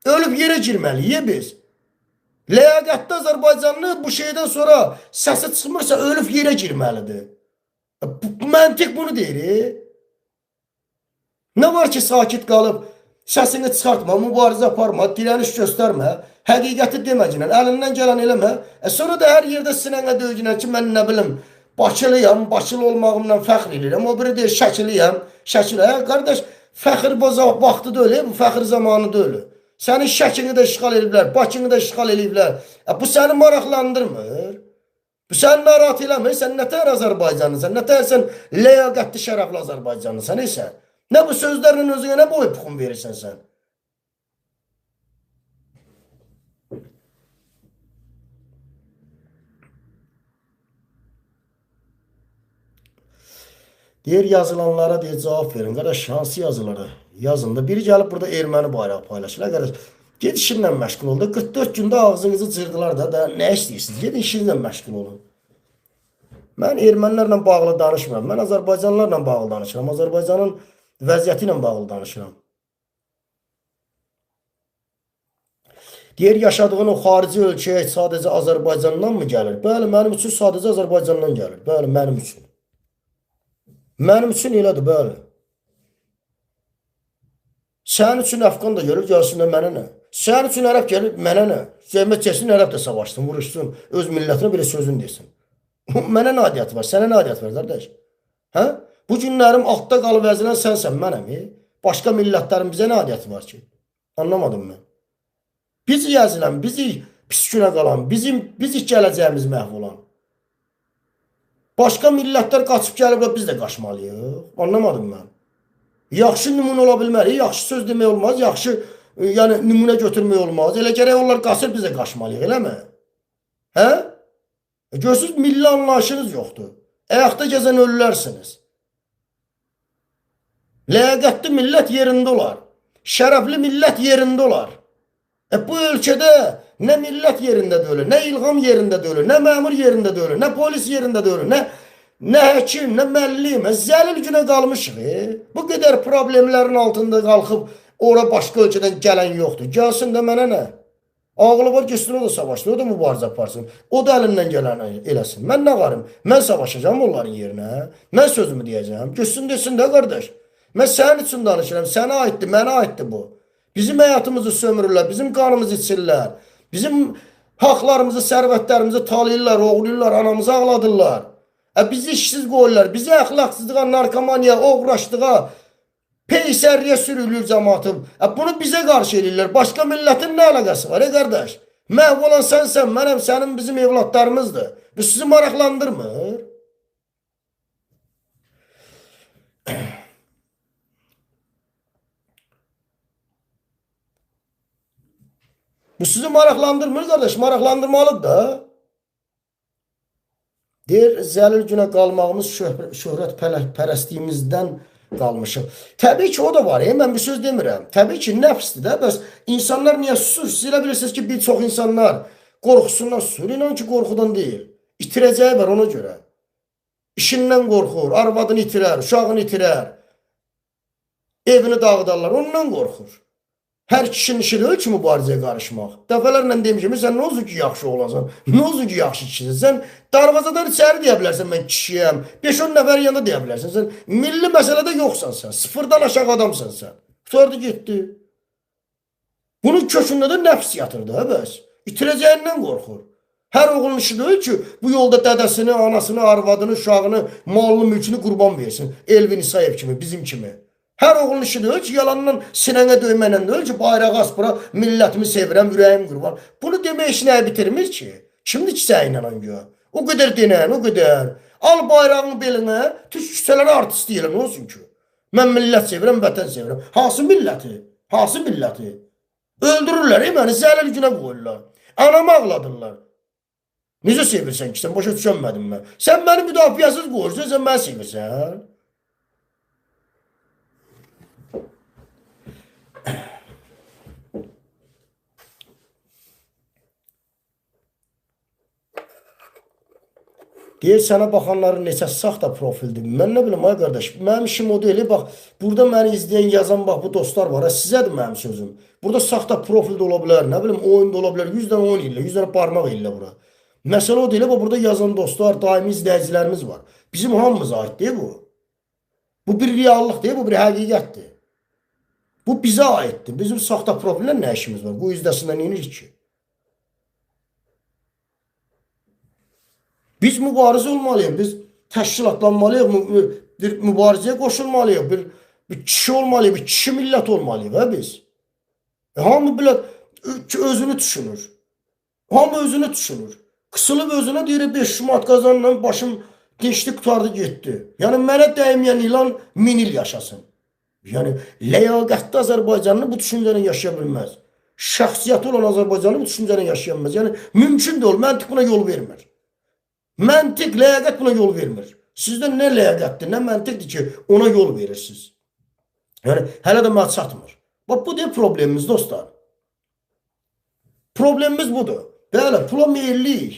Ölüb yerə girməliyik biz. Ləyaqətli Azərbaycanlı bu şeydən sonra səsi çıxmırsa ölüb yerə girməlidir. Bu məntiq bunu deyir. Nə var ki sakit qalıb səsini çıxartma, mübarizə aparma, dirəniş göstərmə, həqiqəti deməklə, əlindən gələn eləmə. Sonra da hər yerdə sinənə döygünən ki, mən nə bilim, Bakılıyam, Bakılı olmağımla fəxr edirəm. O biri deyir, Şəkiliyəm, Şəkili. Qardaş, fəxr vaxtı deyil, bu fəxr zamanı deyil. Sənin Şəkini də işğal ediblər, Bakını da işğal ediblər. Bu səni maraqlandırmır. Bu səni narahat eləmir. Sən nə tər Azərbaycanlısan, nə tər sən ləyaqətli, şərəfli Azərbaycanlısan, sən. Nə bu sözlərlə özünə nə boy puxun verirsən sən? Deyir yazılanlara deyir cavab verin. Qardaş, hansı yazılara? Yazın da. Biri gəlib burada erməni bayrağı paylaşır. Qardaş, get işinlə məşğul ol da. 44 gündə ağzınızı cırdılar da nə istəyirsiniz? Gedin işinlə məşğul olun. Mən ermənilərlə bağlı danışmıram. Mən Azərbaycanlılarla bağlı danışıram. Azərbaycanın vəziyyəti ilə bağlı danışıram. Deyir, yaşadığın o xarici ölkəyə sadəcə Azərbaycandan mı gəlir? Bəli, mənim üçün sadəcə Azərbaycandan gəlir. Bəli, mənim üçün. Mənim üçün elədir, bəli. Sənin üçün Əfqan da gəlir, gəlsin də mənə nə? Sənin üçün ərəb gəlir, mənə nə? Zəhmət çəksin, ərəb də savaşsın, vuruşsun, öz millətinə belə sözünü desin. Mənə nə adiyyəti var, sənə nə adiyyəti var, qardaş? Hə? Bu günlərim altda qalıb əzilən sənsən, mənəm. Başqa millətlərin bizə nə adiyyəti var ki? Anlamadım mən. Bizi əzilən, bizi pis günə qalan, bizi gələcəyimiz məhv olan. Başqa millətlər qaçıb gəlib, biz də qaçmalıyıq. Anlamadım mən. Yaxşı nümunə ola bilmərik, yaxşı söz demək olmaz, yaxşı yəni nümunə götürmək olmaz. Elə gərək onlar qaçır, biz də qaçmalıyıq, eləmi? Hə? Görürsünüz, milli anlayışınız yoxdur. Ayaqda gəzən ölülərsiniz. Ləyaqətli millət yerində olar. Şərəfli millət yerində olar. Bu ölkədə nə millət yerində deyil, nə İlham yerində deyil, nə məmur yerində deyil, nə polis yerində deyil, nə həkim, nə müəllim, zəlil günə qalmışıq. Bu qədər problemlərin altında qalxıb ora başqa ölkədən gələn yoxdur. Gəlsin də mənə nə? Ağlı var, getsin o da savaşsın, o da mübarizə aparsın. O da əlindən gələni eləsin. Mən nə varım? Mən savaşacağam onların yerinə. Mən sözümü deyəcəm. Getsin desin də qardaş. Mən sənin üçün danışıram. Sənə aiddir, mənə aiddir bu. Bizim həyatımızı sömürürlər, bizim qanımızı içirlər. Bizim haqlarımızı, sərvətlərimizi talayırlar, oğurlayırlar, anamızı ağladırlar. Bizi işsiz qoyurlar, bizi əxlaqsızlığa, narkomaniya, oğraşlığa, peysərliyə sürülür cəmaatı. Bunu bizə qarşı eləyirlər. Başqa millətin nə əlaqəsi var, qardaş? Məhv olan sənsən, mənəm, sənin, bizim evladlarımızdır. Bu sizi maraqlandırmır. Bu sizi maraqlandırmır qardaş, maraqlandırmalıdır da. Deyir, zəlil günə qalmağımız şöhrət pərəstliyimizdən qalmışıq. Təbii ki, o da var, mən bir söz demirəm. Təbii ki, nəfsdir də, bəs insanlar niyə susur? Siz elə bilirsiniz ki, bir çox insanlar qorxusundan susur. İnan ki, qorxudan deyil. İtirəcəyi var ona görə. İşindən qorxur, arvadını itirər, uşağını itirər, evini dağıdarlar, ondan qorxur. Hər kişinin işi deyil ki, mübarizəyə qarışmaq. Dəfələrlə demişim, sən nə olsun ki, yaxşı oğlansan, nə olsun ki, yaxşı kişisən. Sən darvazadan içəri deyə bilərsən, mən kişiyəm. 5-10 nəfər yanında deyə bilərsən. Sən milli məsələdə yoxsan sən. Sıfırdan aşağı adamsan sən. Qurtardı, getdi. Bunun kökündə də nəfs yatırdı, hə bəs. İtirəcəyindən qorxur. Hər oğlun işi deyil ki, bu yolda dədəsini, anasını, arvadını, uşağını, malını, mülkünü qurban versin. Elvin İsayev kimi, bizim kimi. Hər oğlun işi deyil ki, yalandan sinənə döyməklə deyil ki, bayrağı as bura, millətimi sevirəm, ürəyim qurban. Bunu demək iş nəyə bitirmir ki? Kimdir ki, sənə inanan güya? O qədər denən, o qədər. Al bayrağını belinə, tüş küçələrə artist deyirəm, nə olsun ki? Mən millət sevirəm, vətən sevirəm. Hansı milləti? Hansı milləti? Öldürürlər, məni zəlil günə qoyurlar. Anamı ağladırlar. Necə sevirsən ki, sən başa düşənmədim mən. Sən məni müdafiəsiz qoyursan, sən məni sevirsən. Deyir, sənə baxanların neçə saxta profildir. Mən nə bilim, ay qardaş, mənim işim o deyil. Bax, burada məni izləyən, yazan, bax, bu dostlar var. Sizədir mənim sözüm. Burada saxta profil də ola bilər, nə bilim, oyun da ola bilər. 100 dənə oyun ellə, 100 dənə barmaq ellə bura. Məsələ o deyil, bax, burada yazan dostlar, daimi izləyicilərimiz var. Bizim hamımıza aid deyil bu. Bu bir reallıq deyil, bu bir həqiqətdir. Bu bizə aiddir. Bizim saxta profillə nə işimiz var? Bu izdəsindən nə edirik ki? Biz mübarizə olmalıyıq, biz təşkilatlanmalıyıq, bir mübarizəyə qoşulmalıyıq, bir kişi olmalıyıq, bir kişi millət olmalıyıq, hə biz. Hamı belə özünü düşünür. Hamı özünü düşünür. Qısılıb özünə deyir, 5 manat qazanla başım deşdi, qurtardı, getdi. Yəni, mənə dəyməyən ilan 1000 il yaşasın. Yəni, ləyaqətli Azərbaycanlı bu düşüncəni yaşaya bilməz. Şəxsiyyəti olan Azərbaycanlı bu düşüncəni yaşaya bilməz. Yəni, mümkün deyil, məntiq buna yol vermir. Məntiq, ləyaqət buna yol vermir. Sizdə nə ləyaqətdir, nə məntiqdir ki, ona yol verirsiniz. Yəni, hələ də mənə çatmır. Bax, bu deyil problemimiz, dostlar. Problemimiz budur. Bəli, pula meyilliyik.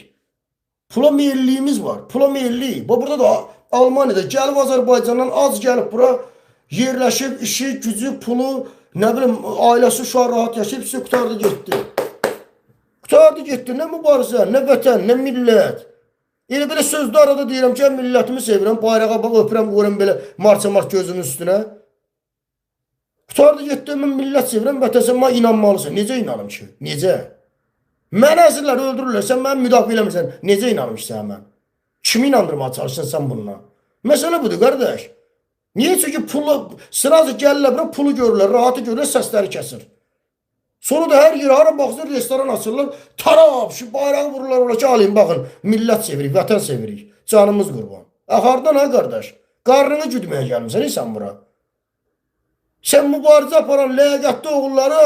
Pula meyilliyimiz var. Pula meyilliyik. Bax, burada da Almaniyada gəlib Azərbaycandan az gəlib bura yerləşib, işi, gücü, pulu, nə bilim, ailəsi uşağı rahat yaşayıb, hepsi qurtardı, getdi. Qurtardı, getdi. Nə mübarizə, nə vətən, nə millət. Elə belə sözdə arada deyirəm ki, millətimi sevirəm, bayrağa bax, öpürəm, qoyuram belə marça-març gözümün üstünə. Qurtardı, getdi, mən millət sevirəm, vətən, sən mənə inanmalısan. Necə inanım ki? Necə? Məni əzirlər, öldürürlər, sən məni müdafiə eləmirsən. Necə inanım ki, sənə mən? Kimi inandırmağa çalışırsan sən bununla? Məsələ budur, qardaş. Niyə? Çünki pulu, sırası gəlirlər bura, pulu görürlər, rahatı görürlər, səsləri kəsir. Sonra da hər yerə hara baxsın, restoran açırlar, taraf, şu bayrağı vururlar ora ki, alayım, baxın, millət sevirik, vətən sevirik, canımız qurban. Hardan ha, qardaş? Qarnını güdməyə gəlmirsən, sən bura. Sən mübarizə aparan ləyaqətli oğullara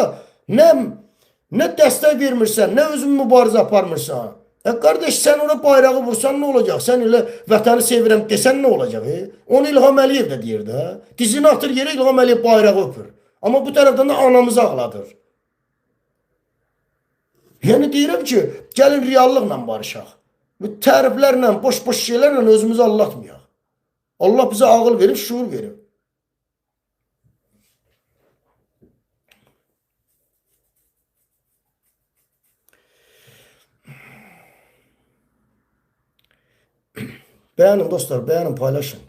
nə dəstək vermirsən, nə özün mübarizə aparmırsan. Qardaş, sən ora bayrağı vursan nə olacaq? Sən elə vətəni sevirəm desən nə olacaq? Onu İlham Əliyev də deyir də. Dizini atır yerə, İlham Əliyev bayrağı öpür. Amma bu tərəfdən də anamızı ağladır. Yəni deyirəm ki, gəlin reallıqla barışaq. Bu təriflərlə, boş-boş şeylərlə özümüzü aldatmayaq. Allah bizə ağıl verib, şuur verib. Beğenin dostlar, beğenin, paylaşın.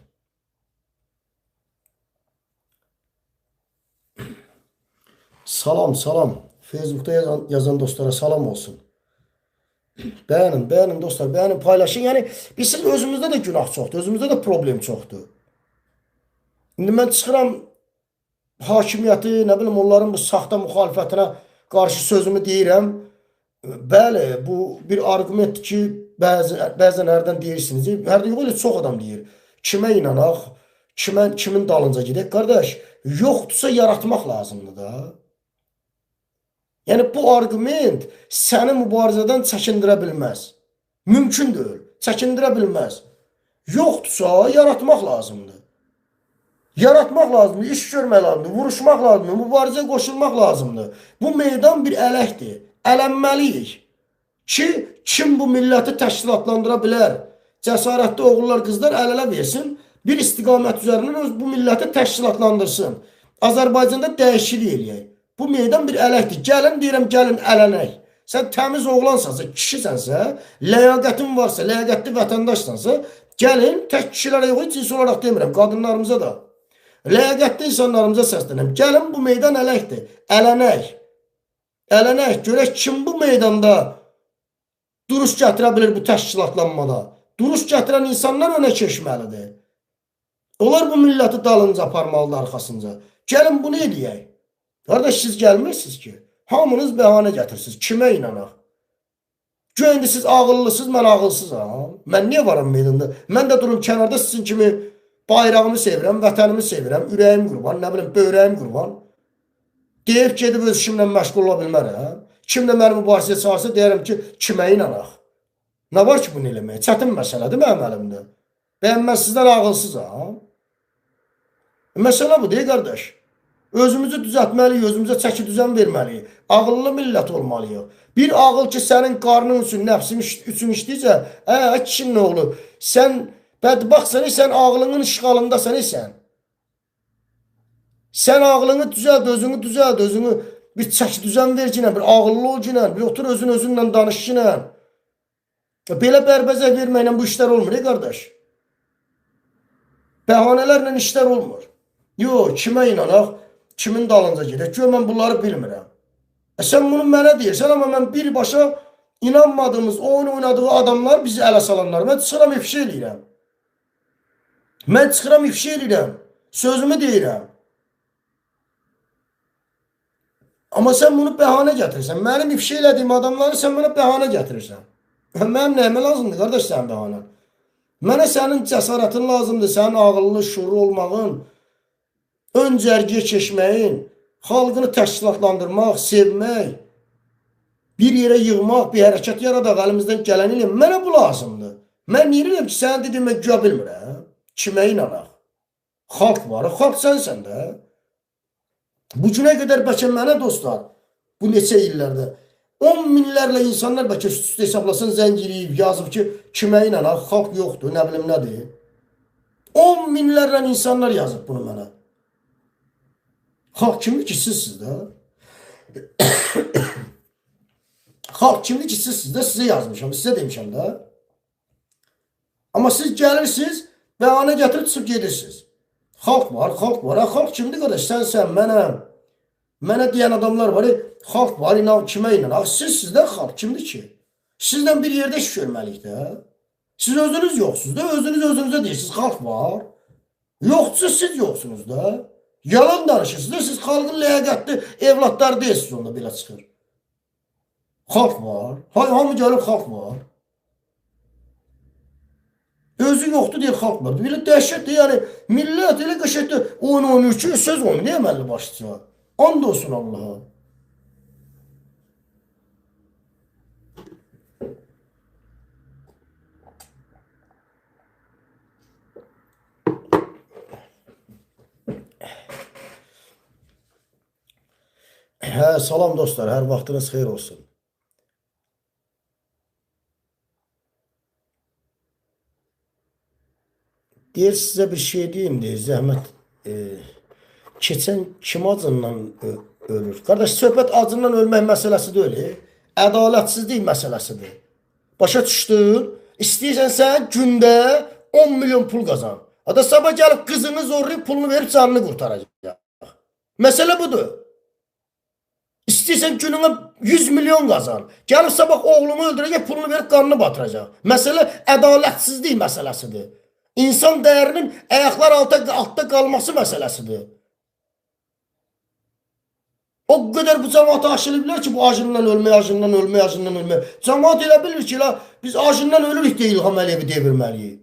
Salam, salam. Facebook'ta yazan dostlara salam olsun. Beğenin, beğenin dostlar, beğenin, paylaşın. Yəni, biz özümüzdə də günah çoxdur, özümüzdə də problem çoxdur. İndi mən çıxıram hakimiyyəti, nə bilim, onların bu saxta müxalifətinə qarşı sözümü deyirəm. Bəli, bu bir arqumentdir ki, bəzən hərdən deyirsiniz. Hərdən yox, elə çox adam deyir. Kimə inanaq, kimin dalınca gedək? Qardaş, yoxdursa yaratmaq lazımdır da. Yəni, bu arqument səni mübarizədən çəkindirə bilməz. Mümkün deyil, çəkindirə bilməz. Yoxdursa yaratmaq lazımdır. Yaratmaq lazımdır, iş görmək lazımdır, vuruşmaq lazımdır, mübarizəyə qoşulmaq lazımdır. Bu meydan bir ələkdir. Ələnməliyik ki, kim bu milləti təşkilatlandıra bilər? Cəsarətli oğullar, qızlar əl-ələ versin, bir istiqamət üzərindən öz bu milləti təşkilatlandırsın. Azərbaycanda dəyişiklik eləyək. Bu meydan bir ələkdir. Gəlin, deyirəm, gəlin ələnək. Sən təmiz oğlansansa, kişisənsə, ləyaqətin varsa, ləyaqətli vətəndaşsansa, gəlin, tək kişilərə yox, cins olaraq demirəm, qadınlarımıza da. Ləyaqətli insanlarımıza səslənirəm. Gəlin, bu meydan ələkdir. Ələnək. Ələnək. Görək kim bu meydanda Duruş gətirə bilir bu təşkilatlanmada? Duruş gətirən insanlar önə keçməlidir. Onlar bu milləti dalınca aparmalıdır, arxasınca. Gəlin bunu eləyək. Qardaş, siz gəlmirsiniz ki. Hamınız bəhanə gətirsiniz. Kimə inanaq? Güya indi siz ağıllısınız, mən ağılsızam. Mən niyə varam meydanda? Mən də durum kənarda sizin kimi bayrağımı sevirəm, vətənimi sevirəm, ürəyim qurban, nə bilim, böyrəyim qurban. Deyib gedib öz işimlə məşğul ola bilmərəm. Kim də məni mübarizəyə çağırsa deyərəm ki, kimə inanaq? Nə var ki bunu eləməyə? Çətin məsələdir mənim əlimdə. Bəyəm mən sizdən ağılsızam. Məsələ bu deyil, qardaş. Özümüzü düzəltməliyik, özümüzə çəki düzən verməliyik. Ağıllı millət olmalıyıq. Bir ağıl ki, sənin qarnın üçün, nəfsin üçün işləyicə, kişinin oğlu, sən bədbəxtsən, sən ağlının işğalındasan, sən. Sən ağlını düzəlt, özünü düzəlt, özünü bir çəki düzən ver ki, bir ağıllı ol ki, bir otur özün özünlə danış ki. Belə bərbəzək verməklə bu işlər olmur, qardaş. Bəhanələrlə işlər olmur. Yox, kimə inanaq, kimin dalınca gedək? Gör, mən bunları bilmirəm. Sən bunu mənə deyirsən, amma mən birbaşa inanmadığımız, oyun oynadığı adamlar bizi ələ salanlar. Mən çıxıram, ifşa eləyirəm. Mən çıxıram, ifşa eləyirəm. Sözümü deyirəm. Amma sən bunu bəhanə gətirirsən. Mənim ifşa elədiyim adamları sən mənə bəhanə gətirirsən. Mənim nəyimə lazımdır, qardaş, sənin bəhanən? Mənə sənin cəsarətin lazımdır, sənin ağıllı, şuurlu olmağın, ön cərgiyə keçməyin, xalqını təşkilatlandırmaq, sevmək, bir yerə yığmaq, bir hərəkət yaradaq, əlimizdən gələni eləyək. Mənə bu lazımdır. Mən niyə eləyəm ki, sənin dediyimə güya bilmirəm. Kimə inanaq? Xalq var, xalq sənsən də. Bu günə qədər bəlkə mənə dostlar, bu neçə illərdə 10 minlərlə insanlar bəlkə üst-üstə hesablasan, zəng eləyib, yazıb ki, kimə inanaq, xalq yoxdur, nə bilim nədir. 10 minlərlə insanlar yazıb bunu mənə. Xalq kimdir ki, sizsiniz də? Xalq kimdir ki, sizsiniz də? Sizə yazmışam, sizə demişəm də. Amma siz gəlirsiniz, bəhanə gətirib çıxıb gedirsiniz. Xalq var, xalq var. Xalq kimdir qardaş? Sən, mənəm. Mənə deyən adamlar var, xalq var, inan, kimə inanaq? Sizsiniz də xalq kimdir ki? Sizlə bir yerdə iş görməliyik də. Siz özünüz yoxsunuz da, özünüz özünüzə deyirsiniz, xalq var. Yoxdursa siz yoxsunuz da. Yalan danışırsınız da, siz xalqın ləyaqətli evladları deyilsiniz, onda belə çıxır. Xalq var. Hamı gəlir, xalq var. Özü yoxdur deyir, xalq var. Belə dəhşətdir, yəni millət elə qəşəngdir, oyun oynayır ki, söz oyunu, niyə əməlli başlıca? And olsun Allah'a. Hə, salam dostlar, hər vaxtınız xeyir olsun. Deyir, sizə bir şey deyim, deyir, zəhmət, keçən kim acından ölür? Qardaş, söhbət acından ölmək məsələsi deyil, ədalətsizlik məsələsidir. Başa düşdün? İstəyirsən sən gündə 10 milyon pul qazan. Ada sabah gəlib qızını zorlayıb pulunu verib canını qurtaracaq. Məsələ budur. İstəyirsən gününə 100 milyon qazan. Gəlib sabah oğlunu öldürəcək, pulunu verib qanını batıracaq. Məsələ ədalətsizlik məsələsidir. İnsan dəyərinin ayaqlar altda qalması məsələsidir. O qədər bu cəmaatı aşırıblar ki, bu acından ölmək, acından ölmək, acından ölmək. Cəmaat elə bilir ki, la, biz acından ölürük deyə İlham Əliyevi devirməliyik.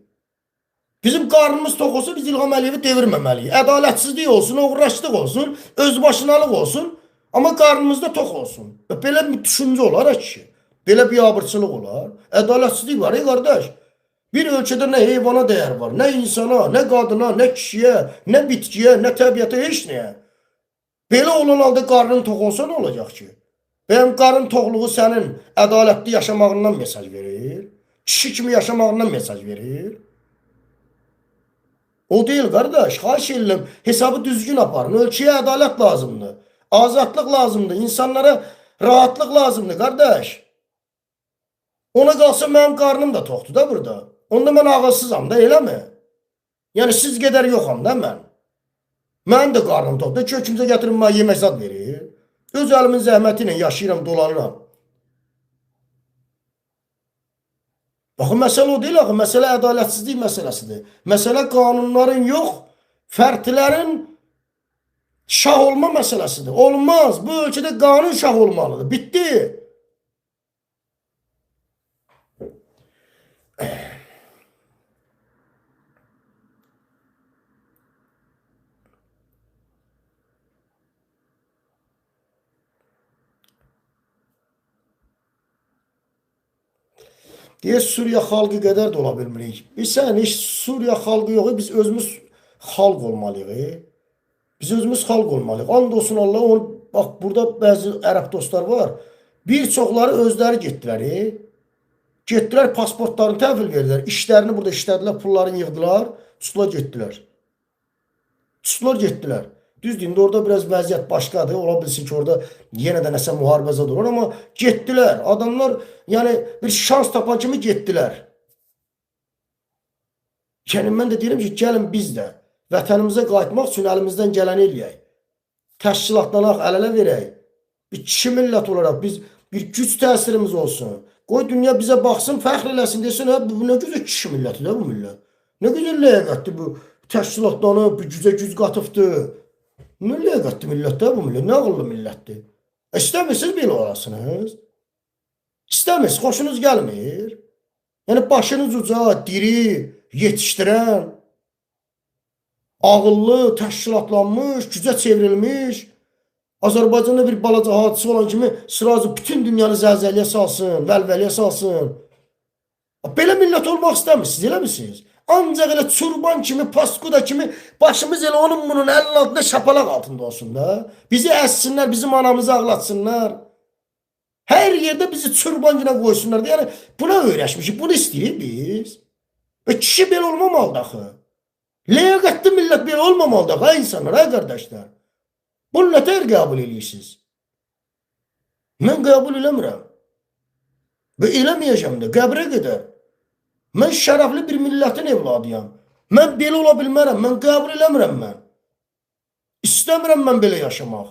Bizim qarnımız tox olsa biz İlham Əliyevi devirməməliyik. Ədalətsizlik olsun, oğraşlıq olsun, özbaşınalıq olsun, amma qarnımızda tox olsun. Belə bir düşüncə olar ki, belə bir abırçılıq olar. Ədalətsizlik var, ey qardaş. Bir ölkədə nə heyvana dəyər var, nə insana, nə qadına, nə kişiyə, nə bitkiyə, nə təbiətə, heç nəyə. Belə olan halda qarnın tox olsa nə olacaq ki? Bəyəm qarın toxluğu sənin ədalətli yaşamağından mesaj verir? Kişi kimi yaşamağından mesaj verir? O deyil qardaş, xahiş edirəm, hesabı düzgün aparın. Ölkəyə ədalət lazımdır, azadlıq lazımdır, insanlara rahatlıq lazımdır qardaş. Ona qalsa mənim qarnım da toxdur da burada. Onda mən ağılsızam da, eləmi? Yəni siz qədər yoxam da mən. Mənim də qarnım toxdur. Ki, kimsə gətirir mənə yemək zad verir. Öz əlimin zəhməti ilə yaşayıram, dolanıram. Baxın, məsələ o deyil axı, məsələ ədalətsizlik məsələsidir. Məsələ qanunların yox, fərdlərin şah olma məsələsidir. Olmaz. Bu ölkədə qanun şah olmalıdır. Bitdi. Deyə Suriya xalqı qədər də ola bilmirik. Bilsən, heç Suriya xalqı yox, biz özümüz xalq olmalıyıq. Biz özümüz xalq olmalıyıq. And olsun Allah, onu, bax burada bəzi ərəb dostlar var. Bir çoxları özləri getdilər. Getdilər, pasportlarını təhvil verdilər. İşlərini burada işlədilər, pullarını yığdılar, tutdular, getdilər. Tutdular, getdilər. Düzdür, indi orada biraz vəziyyət başqadır. Ola bilsin ki, orada yenə də nəsə müharibə zad olur, amma getdilər. Adamlar, yəni bir şans tapan kimi getdilər. Yəni mən də deyirəm ki, gəlin biz də vətənimizə qayıtmaq üçün əlimizdən gələni eləyək. Təşkilatlanaq, əl-ələ verək. Bir kişi millət olaraq biz bir güc təsirimiz olsun. Qoy dünya bizə baxsın, fəxr eləsin, desin, hə, bu nə gözəl kişi millətidir bu millət. Nə gözəl ləyaqətdir bu, təşkilatlanıb, bir gücə güc qatıbdır. Nə ləyaqətli millətdir bu millət, nə ağıllı millətdir. İstəmirsiniz belə olasınız. İstəmirsiniz, xoşunuz gəlmir. Yəni başınız uca, diri, yetişdirən, ağıllı, təşkilatlanmış, gücə çevrilmiş, Azərbaycanda bir balaca hadisə olan kimi sıracı bütün dünyanı zəlzələyə salsın, vəlvəliyə salsın. Belə millət olmaq istəmirsiniz, eləmisiniz? Ancaq elə çurban kimi, paskuda kimi başımız elə onun bunun əlinin altında şapalaq altında olsun da. Bizi əzsinlər, bizim anamızı ağlatsınlar. Hər yerdə bizi çurban günə qoysunlar da. Yəni buna öyrəşmişik, bunu istəyirik biz. Və kişi belə olmamalıdır axı. Ləyaqətli millət belə olmamalıdır axı, ay insanlar, ay qardaşlar. Bunu nə tər qəbul eləyirsiniz? Mən qəbul eləmirəm. Və eləməyəcəm də, qəbrə qədər. Mən şərəfli bir millətin evladıyam. Mən belə ola bilmərəm, mən qəbul eləmirəm mən. İstəmirəm mən belə yaşamaq.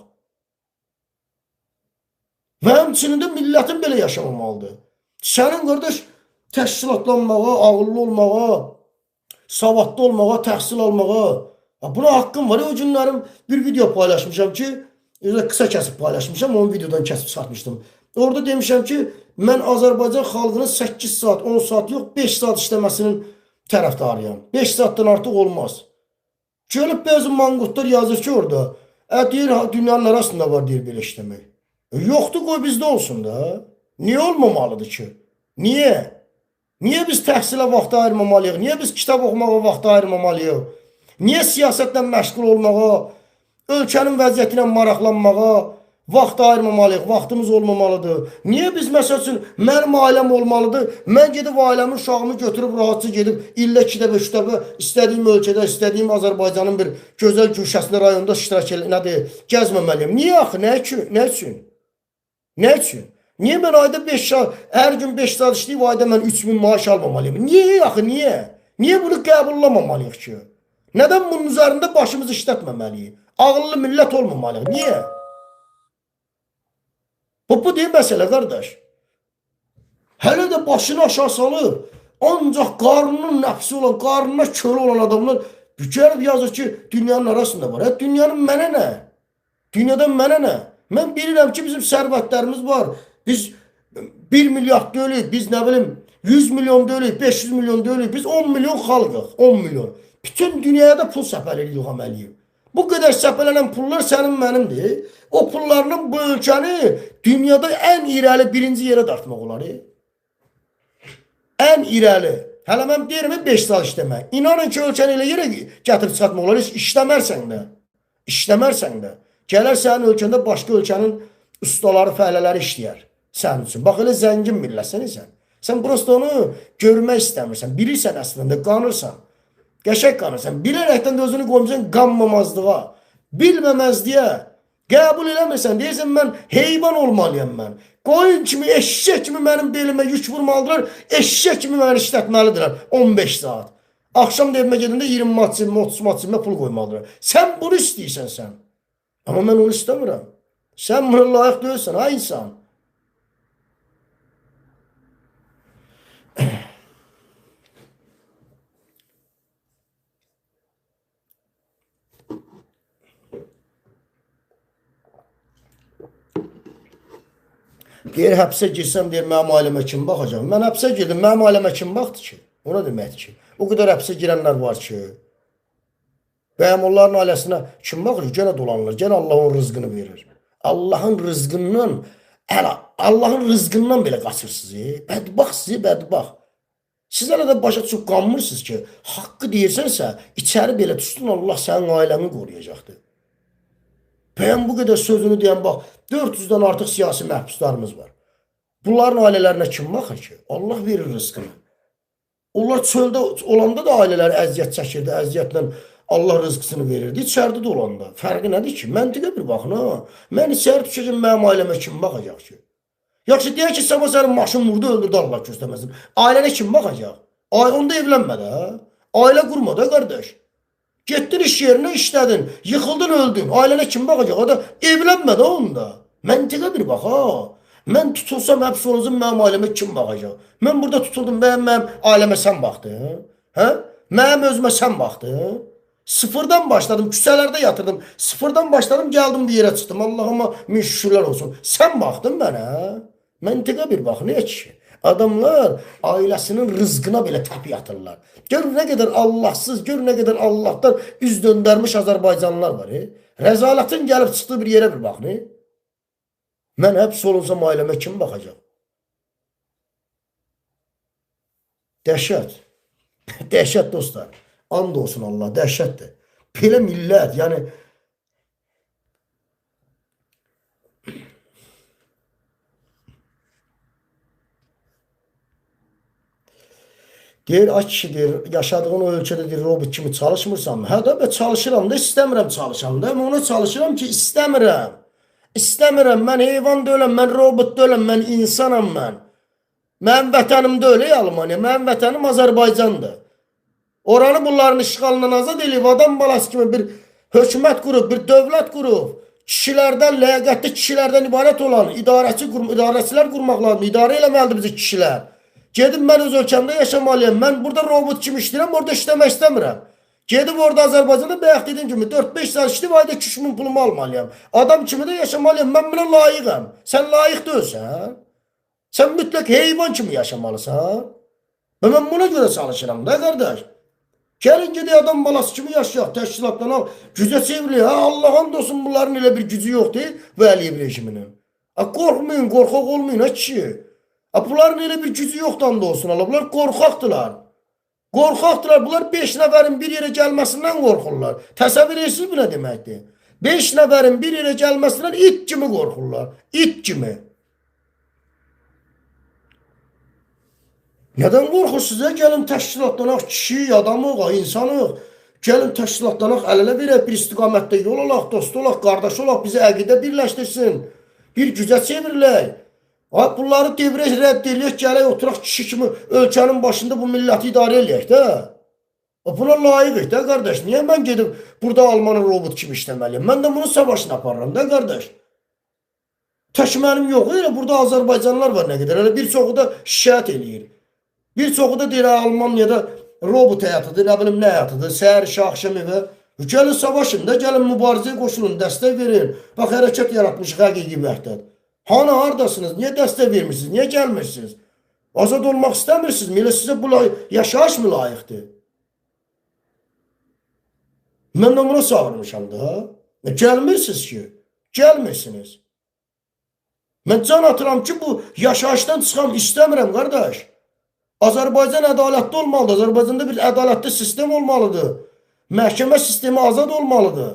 Və həmçinin də millətin belə yaşamamalıdır. Sənin qardaş təşkilatlanmağa, ağıllı olmağa, savadlı olmağa, təhsil almağa, buna haqqım var. O günlərim bir video paylaşmışam ki, qısa kəsib paylaşmışam, onu videodan kəsib çıxartmışdım. Orada demişəm ki, mən Azərbaycan xalqının 8 saat, 10 saat yox, 5 saat işləməsinin tərəfdarıyam. 5 saatdan artıq olmaz. Gəlib bəzi manqutlar yazır ki orada, deyir, dünyanın arasında var, deyir, belə işləmək. Yoxdur, qoy bizdə olsun da. Niyə olmamalıdır ki? Niyə? Niyə biz təhsilə vaxt ayırmamalıyıq? Niyə biz kitab oxumağa vaxt ayırmamalıyıq? Niyə siyasətlə məşğul olmağa, ölkənin vəziyyəti ilə maraqlanmağa vaxt ayırmamalıyıq, vaxtımız olmamalıdır? Niyə biz, məsəl üçün, mənim ailəm olmalıdır, mən gedib ailəmin uşağımı götürüb rahatca gedib illə 2 dəfə, 3 dəfə istədiyim ölkədə, istədiyim Azərbaycanın bir gözəl güşəsində, rayonda iştirak nədir, gəzməməliyim. Niyə axı, nə üçün? Nə üçün? Nə üçün? Niyə mən ayda 5 saat, hər gün 5 saat işləyib, ayda mən 3000 maaş almamalıyım? Niyə axı, niyə? Niyə bunu qəbullamamalıyıq ki? Nədən bunun üzərində başımızı işlətməməliyik? Ağıllı millət olmamalıyıq. Niyə? Bu deyil məsələ, qardaş. Hələ də başını aşağı salıb, ancaq qarnının nəfsi olan, qarnına kölə olan adamlar gəlib yazır ki, dünyanın arasında var. Dünyanın mənə nə? Dünyadan mənə nə? Mən bilirəm ki, bizim sərvətlərimiz var. Biz 1 milyard deyilik, biz nə bilim 100 milyon deyilik, 500 milyon deyilik. Biz 10 milyon xalqıq, 10 milyon. Bütün dünyaya da pul səpəlir İlham Əliyev. Bu qədər səpələnən pullar sənin mənimdir. O pullarla bu ölkəni dünyada ən irəli birinci yerə dartmaq olar. Ən irəli. Hələ mən deyirəm 5 saat işləmək. İnanın ki, ölkəni elə yerə gətirib çıxartmaq olar. Heç işləmərsən də. İşləmərsən də. Gələr sənin ölkəndə başqa ölkənin ustaları, fəhlələri işləyər sənin üçün. Bax, elə zəngin millətsən sən. Sən prosta onu görmək istəmirsən. Bilirsən əslində, qanırsan. Qəşəng qanırsan. Bilərəkdən də özünü qoymusan qanmamazlığa, bilməməzliyə. Qəbul eləmirsən. Deyirsən, mən heyvan olmalıyam mən. Qoyun kimi, eşşək kimi mənim belimə yük vurmalıdırlar. Eşşək kimi məni işlətməlidirlər 15 saat. Axşam da evimə gedəndə 20 manat cibimə, 30 manat cibimə pul qoymalıdırlar. Sən bunu istəyirsən sən. Amma mən onu istəmirəm. Sən buna layiq deyilsən, ay insan. Deyir, həbsə girsəm, deyir, mənim ailəmə kim baxacaq? Mən həbsə girdim, mənim ailəmə kim baxdı ki? O nə deməkdir ki? O qədər həbsə girənlər var ki. Bəyəm onların ailəsinə kim baxır? Gənə dolanırlar, gənə Allah onun rızqını verir. Allahın rızqından, Allahın rızqından belə qaçırsınız. Bədbaxt sizi, bədbaxt. Siz hələ də başa düşüb qanmırsınız ki, haqqı deyirsənsə, içəri belə düşsün, Allah sənin ailəni qoruyacaqdır. Bəyəm bu qədər sözünü deyən, bax, 400-dən artıq siyasi məhbuslarımız var. Bunların ailələrinə kim baxır ki? Allah verir rızqını. Onlar çöldə olanda da ailələri əziyyət çəkirdi, əziyyətlə Allah rızqısını verirdi. İçəridə də olanda. Fərqi nədir ki? Məntiqə bir baxın, ha. Mən içəri düşəcəm, mənim ailəmə kim baxacaq ki? Yaxşı, deyək ki, sabah sənin maşın vurdu, öldürdü, Allah göstərməsin. Ailənə kim baxacaq? Ay, onda evlənmə də. Ailə qurma da, qardaş. Getdin iş yerinə, işlədin, yıxıldın, öldün. Ailənə kim baxacaq? O da evlənmə də onda. Məntiqə bir bax, ha. Mən tutulsam, həbs olunsun, mənim ailəmə kim baxacaq? Mən burada tutuldum, mənim ailəmə sən baxdın. Hə? Mənim özümə sən baxdın. Sıfırdan başladım, küçələrdə yatırdım. Sıfırdan başladım, gəldim bir yerə çıxdım. Allahıma min şükürlər olsun. Sən baxdın mənə. Məntiqə bir bax, niyə ki? Adamlar ailəsinin rızqına belə təpi atırlar. Gör nə qədər Allahsız, gör nə qədər Allahdan üz döndərmiş Azərbaycanlılar var. Rəzalətin gəlib çıxdığı bir yerə bir bax. Ne? Mən həbs olunsam ailəmə kim baxacaq? Dəhşət. Dəhşət dostlar. And olsun Allah, dəhşətdir. Belə millət, yəni deyir, ay kişi deyir, yaşadığın o ölkədə deyir, robot kimi çalışmırsan mı? Hə də, mən çalışıram da, istəmirəm çalışam da. Mən ona çalışıram ki, istəmirəm. İstəmirəm, mən heyvan deyiləm, mən robot deyiləm, mən insanam mən. Mənim vətənim deyil, ey Almaniya, mənim vətənim Azərbaycandır. Oranı bunların işğalından azad eləyib, adam balası kimi bir hökumət qurub, bir dövlət qurub, kişilərdən, ləyaqətli kişilərdən ibarət olan idarəçilər qurmaq lazımdır, idarə eləməlidir bizi kişilər. Gedib mən öz ölkəmdə yaşamalıyam. Mən burada robot kimi işləyirəm, orada işləmək istəmirəm. Gedib orada Azərbaycanda bayaq dediyim kimi 4-5 saat işləyib ayda 2-3 min pulumu almalıyam. Adam kimi də yaşamalıyam. Mən buna layiqəm. Sən layiq deyilsən. Sən mütləq heyvan kimi yaşamalısan. Və mən buna görə çalışıram da qardaş. Gəlin gedək adam balası kimi yaşayaq, təşkilatlanaq, gücə çevrilir. Ha, Allah and olsun bunların elə bir gücü yoxdur bu Əliyev rejiminin. Ha, qorxmayın, qorxaq olmayın ha kişi. Ha, bunların elə bir gücü yoxdur and olsun Allah. Bunlar qorxaqdılar. Qorxaqdılar. Bunlar 5 nəfərin bir yerə gəlməsindən qorxurlar. Təsəvvür edirsiniz bu nə deməkdir? 5 nəfərin bir yerə gəlməsindən it kimi qorxurlar. İt kimi. Nədən qorxursunuz? Ya? Gəlin təşkilatlanaq, kişi, adamıq, insanıq. Gəlin təşkilatlanaq, əl-ələ verək, bir istiqamətdə yol olaq, dost olaq, qardaş olaq, bizi əqidə birləşdirsin. Bir gücə çevrilək. Bunları devrək, rədd eləyək, gələk, oturaq kişi kimi ölkənin başında bu milləti idarə eləyək də. Buna layiqik də qardaş. Niyə mən gedib burada Almanın robot kimi işləməliyəm? Mən də bunun savaşını aparıram da qardaş. Tək mənim yox, elə burada Azərbaycanlılar var nə qədər. Elə bir çoxu da şikayət eləyir. Bir çoxu da deyir, Almaniyada robot həyatıdır, nə bilim nə həyatıdır, səhər işə, axşam evə. Gəlin savaşın da, gəlin mübarizəyə qoşulun, dəstək verin. Bax, hərəkət yaratmışıq həqiqi vəhdət. Hanı, hardasınız? Niyə dəstək vermirsiniz? Niyə gəlmirsiniz? Azad olmaq istəmirsiniz? Elə sizə bu yaşayış mı layiqdir? Mən də buna çağırmışam da. Gəlmirsiniz ki, gəlmirsiniz. Mən can atıram ki, bu yaşayışdan çıxam, istəmirəm qardaş. Azərbaycan ədalətli olmalıdır. Azərbaycanda bir ədalətli sistem olmalıdır. Məhkəmə sistemi azad olmalıdır.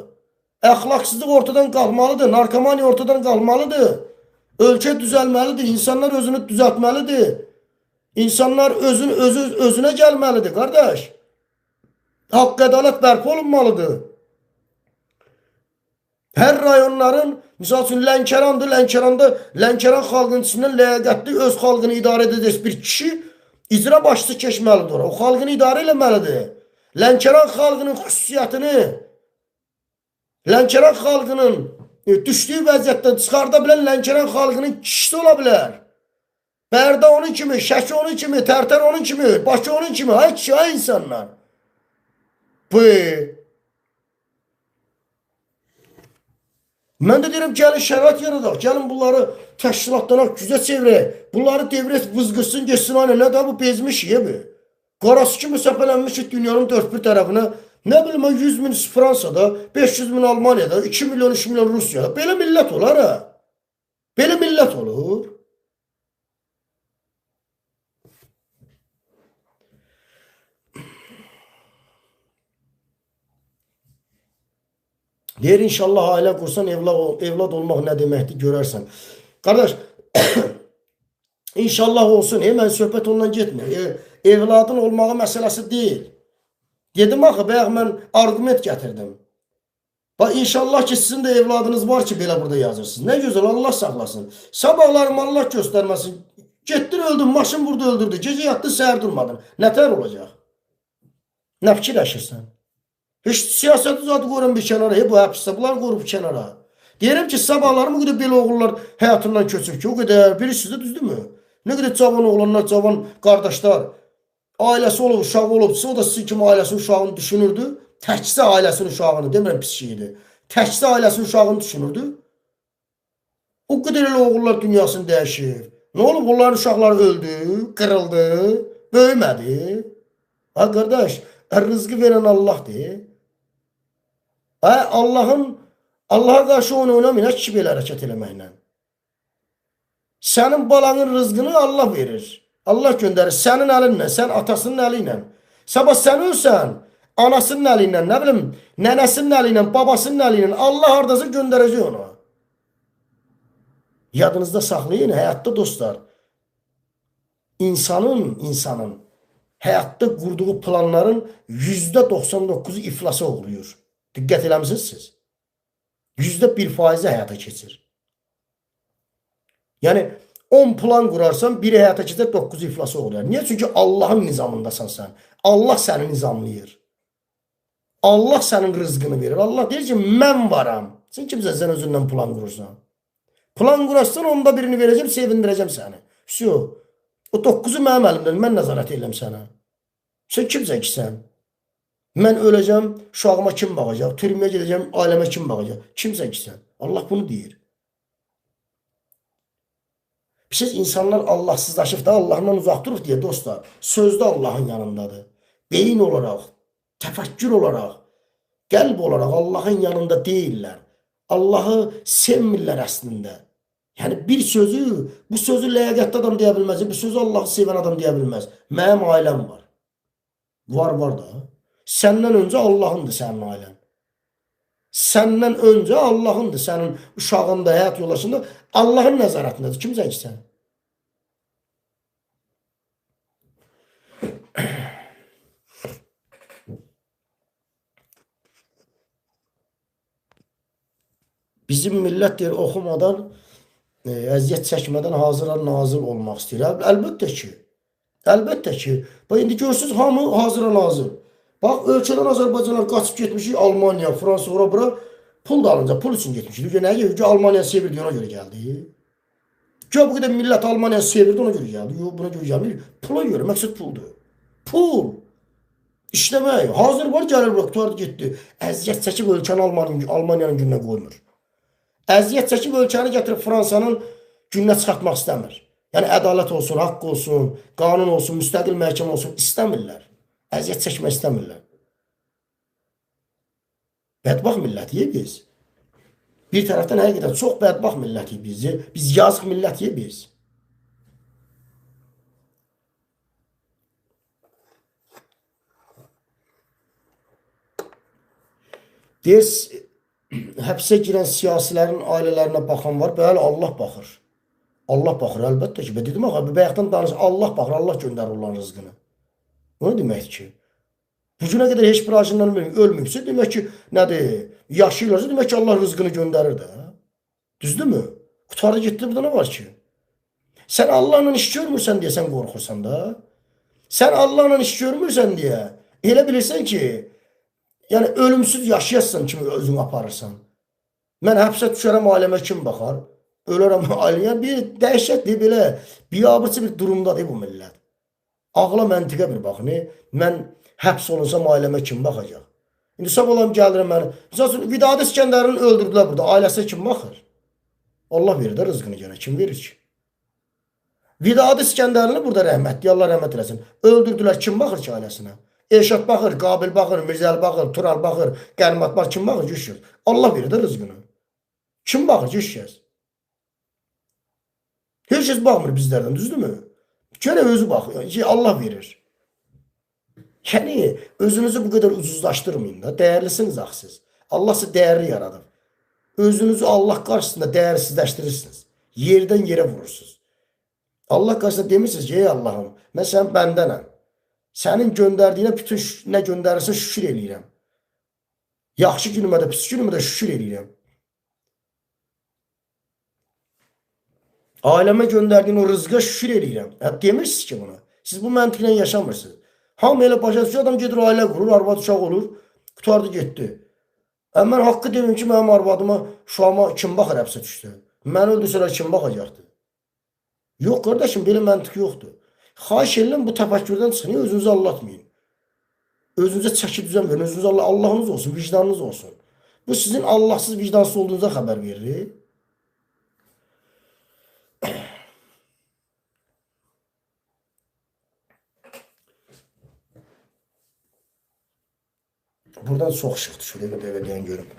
Əxlaqsızlıq ortadan qalxmalıdır. Narkomaniya ortadan qalxmalıdır. Ölkə düzəlməlidir. İnsanlar özünü düzəltməlidir. İnsanlar özünə gəlməlidir, qardaş. Haqq, ədalət bərpa olunmalıdır. Hər rayonların, misal üçün Lənkərandır, Lənkəranda Lənkəran xalqının içindən ləyaqətli öz xalqını idarə edəcək bir kişi icra başçısı keçməlidir ora. O xalqını idarə eləməlidir. Lənkəran xalqının xüsusiyyətini, Lənkəran xalqının düşdüyü vəziyyətdən çıxarda bilən Lənkəran xalqının kişisi ola bilər. Bərdə onun kimi, Şəki onun kimi, Tərtər onun kimi, Bakı onun kimi. Ay kişi, ay insanlar. Bu. Mən də deyirəm, gəlin şərait yaradaq, gəlin bunları təşkilatlanaq, gücə çevirək. Bunları devrət vızqırsın, getsin, aynı. Nə də bu bezmiş yebi. Qarası kimi səpələnmişik dünyanın dörd bir tərəfinə. Nə bilim, 100 min Fransada, 500 min Almaniyada, 2 milyon, 3 milyon Rusiyada. Belə millət olar ha. Belə millət olur. Deyir inşallah ailə qursan evlad olmaq nə deməkdir görərsən. Qardaş, inşallah olsun. Mən söhbət ondan getmir. Evladın olmağı məsələsi deyil. Dedim axı, bayaq mən arqument gətirdim. Bax, inşallah ki, sizin də evladınız var ki, belə burada yazırsınız. Nə gözəl, Allah saxlasın. Sabahlarım Allah göstərməsin. Getdin, öldün, maşın burada öldürdü. Gecə yatdı, səhər durmadın. Nətər olacaq? Nə fikirləşirsən? Heç siyasəti zadı qoyuram bir kənara. Bu həbsdə, bunları qoyuram bir kənara. Deyirəm ki, sabahlarım o qədər belə oğullar həyatından köçüb ki, o qədər, bilirsiniz də, düzdürmü? Nə qədər cavan oğlanlar, cavan qardaşlar, ailəsi olub, uşağı olub, o da sizin kimi ailəsinin uşağını düşünürdü. Təkcə ailəsinin uşağını, demirəm pis şeydir. Təkcə ailəsinin uşağını düşünürdü. O qədər elə oğullar dünyasını dəyişir. Nə olub? Onların uşaqları öldü, qırıldı, böyümədi. Ha qardaş, rızqı verən Allahdır. Ha, Allaha qarşı oyun oynamayın, ha kişi belə hərəkət eləməklə. Sənin balanın rızqını Allah verir. Allah göndərir. Sənin əlinlə, sən atasının əli ilə. Sabah sən ölsən, anasının əli ilə, nə bilim, nənəsinin əli ilə, babasının əli ilə Allah hardasa göndərəcək onu. Yadınızda saxlayın, həyatda dostlar, insanın həyatda qurduğu planların %99-u iflasa uğrayır. Diqqət eləmisiniz siz? %1 həyata keçir. Yəni 10 plan qurarsan, biri həyata keçir, 9-u iflasa uğrayır. Niyə? Çünki Allahın nizamındasan sən. Allah səni nizamlayır. Allah sənin rızqını verir. Allah deyir ki, mən varam. Sən kimsən, sən özündən plan qurursan? Plan qurarsan, onda birini verəcəm, sevindirəcəm səni. Vsyo. O 9-u mənim əlimdən, mən nəzarət edirəm sənə. Sən kimsən ki sən? Mən öləcəm, uşağıma kim baxacaq? Türməyə gedəcəm, ailəmə kim baxacaq? Kimsən ki sən? Allah bunu deyir. Siz insanlar Allahsızlaşıb da Allahdan uzaq durub deyə dostlar, sözdə Allahın yanındadır. Beyin olaraq, təfəkkür olaraq, qəlb olaraq Allahın yanında deyirlər. Allahı sevmirlər əslində. Yəni bir sözü, bu sözü ləyaqətli adam deyə bilməz, bu sözü Allahı sevən adam deyə bilməz. Mənim ailəm var. Var, var da. Səndən öncə Allahındır sənin ailən. Səndən öncə Allahındır, sənin uşağın da, həyat yoldaşın da Allahın nəzarətindədir. Kimsən ki sən? Bizim millət deyir, oxumadan, əziyyət çəkmədən hazıra nazir olmaq istəyir. Əlbəttə ki. Əlbəttə ki. Bax, indi görürsünüz, hamı hazıra nazir. Bax, ölkədən Azərbaycanlar qaçıb getmişik Almaniya, Fransa, ora, bura. Pul da alınca, pul üçün getmişik. Nəyə görə? Çünki Almaniya sevirdi, ona görə gəldi. Gör, bu qədər millət Almaniya sevirdi, ona görə gəldi. Yox, buna görə gəlmir. Pula görə, məqsəd puldur. Pul. İşləmək. Hazır var, gəlir, bura, qutardı, getdi. Əziyyət çəkib ölkəni Almaniyanın gününə qoymur. Əziyyət çəkib ölkəni gətirib Fransanın gününə çıxartmaq istəmir. Yəni, ədalət olsun, haqq olsun, qanun olsun, müstəqil məhkəmə olsun, istəmirlər. Əziyyət çəkmək istəmirlər. Bədbaxt millətiyik biz. Bir tərəfdən həqiqətən çox bədbaxt millətiyik biz. Biz yazıq millətiyik biz. Deyir, həbsə girən siyasilərin ailələrinə baxan var. Bəli, Allah baxır. Allah baxır, əlbəttə ki. Dedim axı, bayaqdan danış, Allah baxır, Allah göndərir onların rızqını. O nə deməkdir ki? Bu günə qədər heç bir acından ölməyibsə, demək ki, nədir? Yaşayırlarsa, demək ki, Allah rızqını göndərir də. Düzdürmü? Qutardı getdi, burada nə var ki? Sən Allahla iş görmürsən deyə sən qorxursan da. Sən Allahla iş görmürsən deyə elə bilirsən ki, yəni ölümsüz yaşayasın kimi özünü aparırsan. Mən həbsə düşərəm, ailəmə kim baxar? Ölərəm ailəyə. Bir dəhşətdir, belə biabırçı bir durumdadır bu millət. Ağla məntiqə bir baxın. Mən həbs olunsam ailəmə kim baxacaq? İndi sabah olam gəlirəm məni. Məsəl üçün, Vidadi İskəndərini öldürdülər burada. Ailəsinə kim baxır? Allah verir də rızqını gənə. Kim verir ki? Vidadi İskəndərini burada rəhmətli, Allah rəhmət eləsin. Öldürdülər. Kim baxır ki ailəsinə? Elşad baxır, Qabil baxır, Mirzəli baxır, Tural baxır, Qənimat baxır. Kim baxır ki? Heç kəs. Allah verir də rızqını. Kim baxır ki? Heç kəs. Heç kəs baxmır bizlərdən, düzdürmü? Gərək özü baxır. Ki, Allah verir. Yəni, özünüzü bu qədər ucuzlaşdırmayın da. Dəyərlisiniz axı siz. Allah sizi dəyərli yaradıb. Özünüzü Allah qarşısında dəyərsizləşdirirsiniz. Yerdən yerə vurursunuz. Allah qarşısında demirsiniz ki, ey Allahım, mən sənin bəndənəm. Sənin göndərdiyinə bütün nə göndərirsə şükür eləyirəm. Yaxşı günümə də, pis günümə də şükür eləyirəm. Ailəmə göndərdiyin o rızqa şükür eləyirəm. Hə, demirsiniz ki bunu. Siz bu məntiqlə yaşamırsınız. Hamı elə başa düşür, adam gedir ailə qurur, arvad uşaq olur, qurtardı getdi. Mən haqqı demim ki, mənim arvadıma, uşağıma kim baxır həbsə düşdü? Məni öldürsələr kim baxacaqdı? Yox qardaşım, belə məntiq yoxdur. Xahiş edirəm bu təfəkkürdən çıxın, özünüzü aldatmayın. Özünüzə çəki düzən verin, özünüzə Allahınız olsun, vicdanınız olsun. Bu sizin Allahsız, vicdansız olduğunuza xəbər verir. Buradan çox işıq düşür, elə də elə deyən görüm.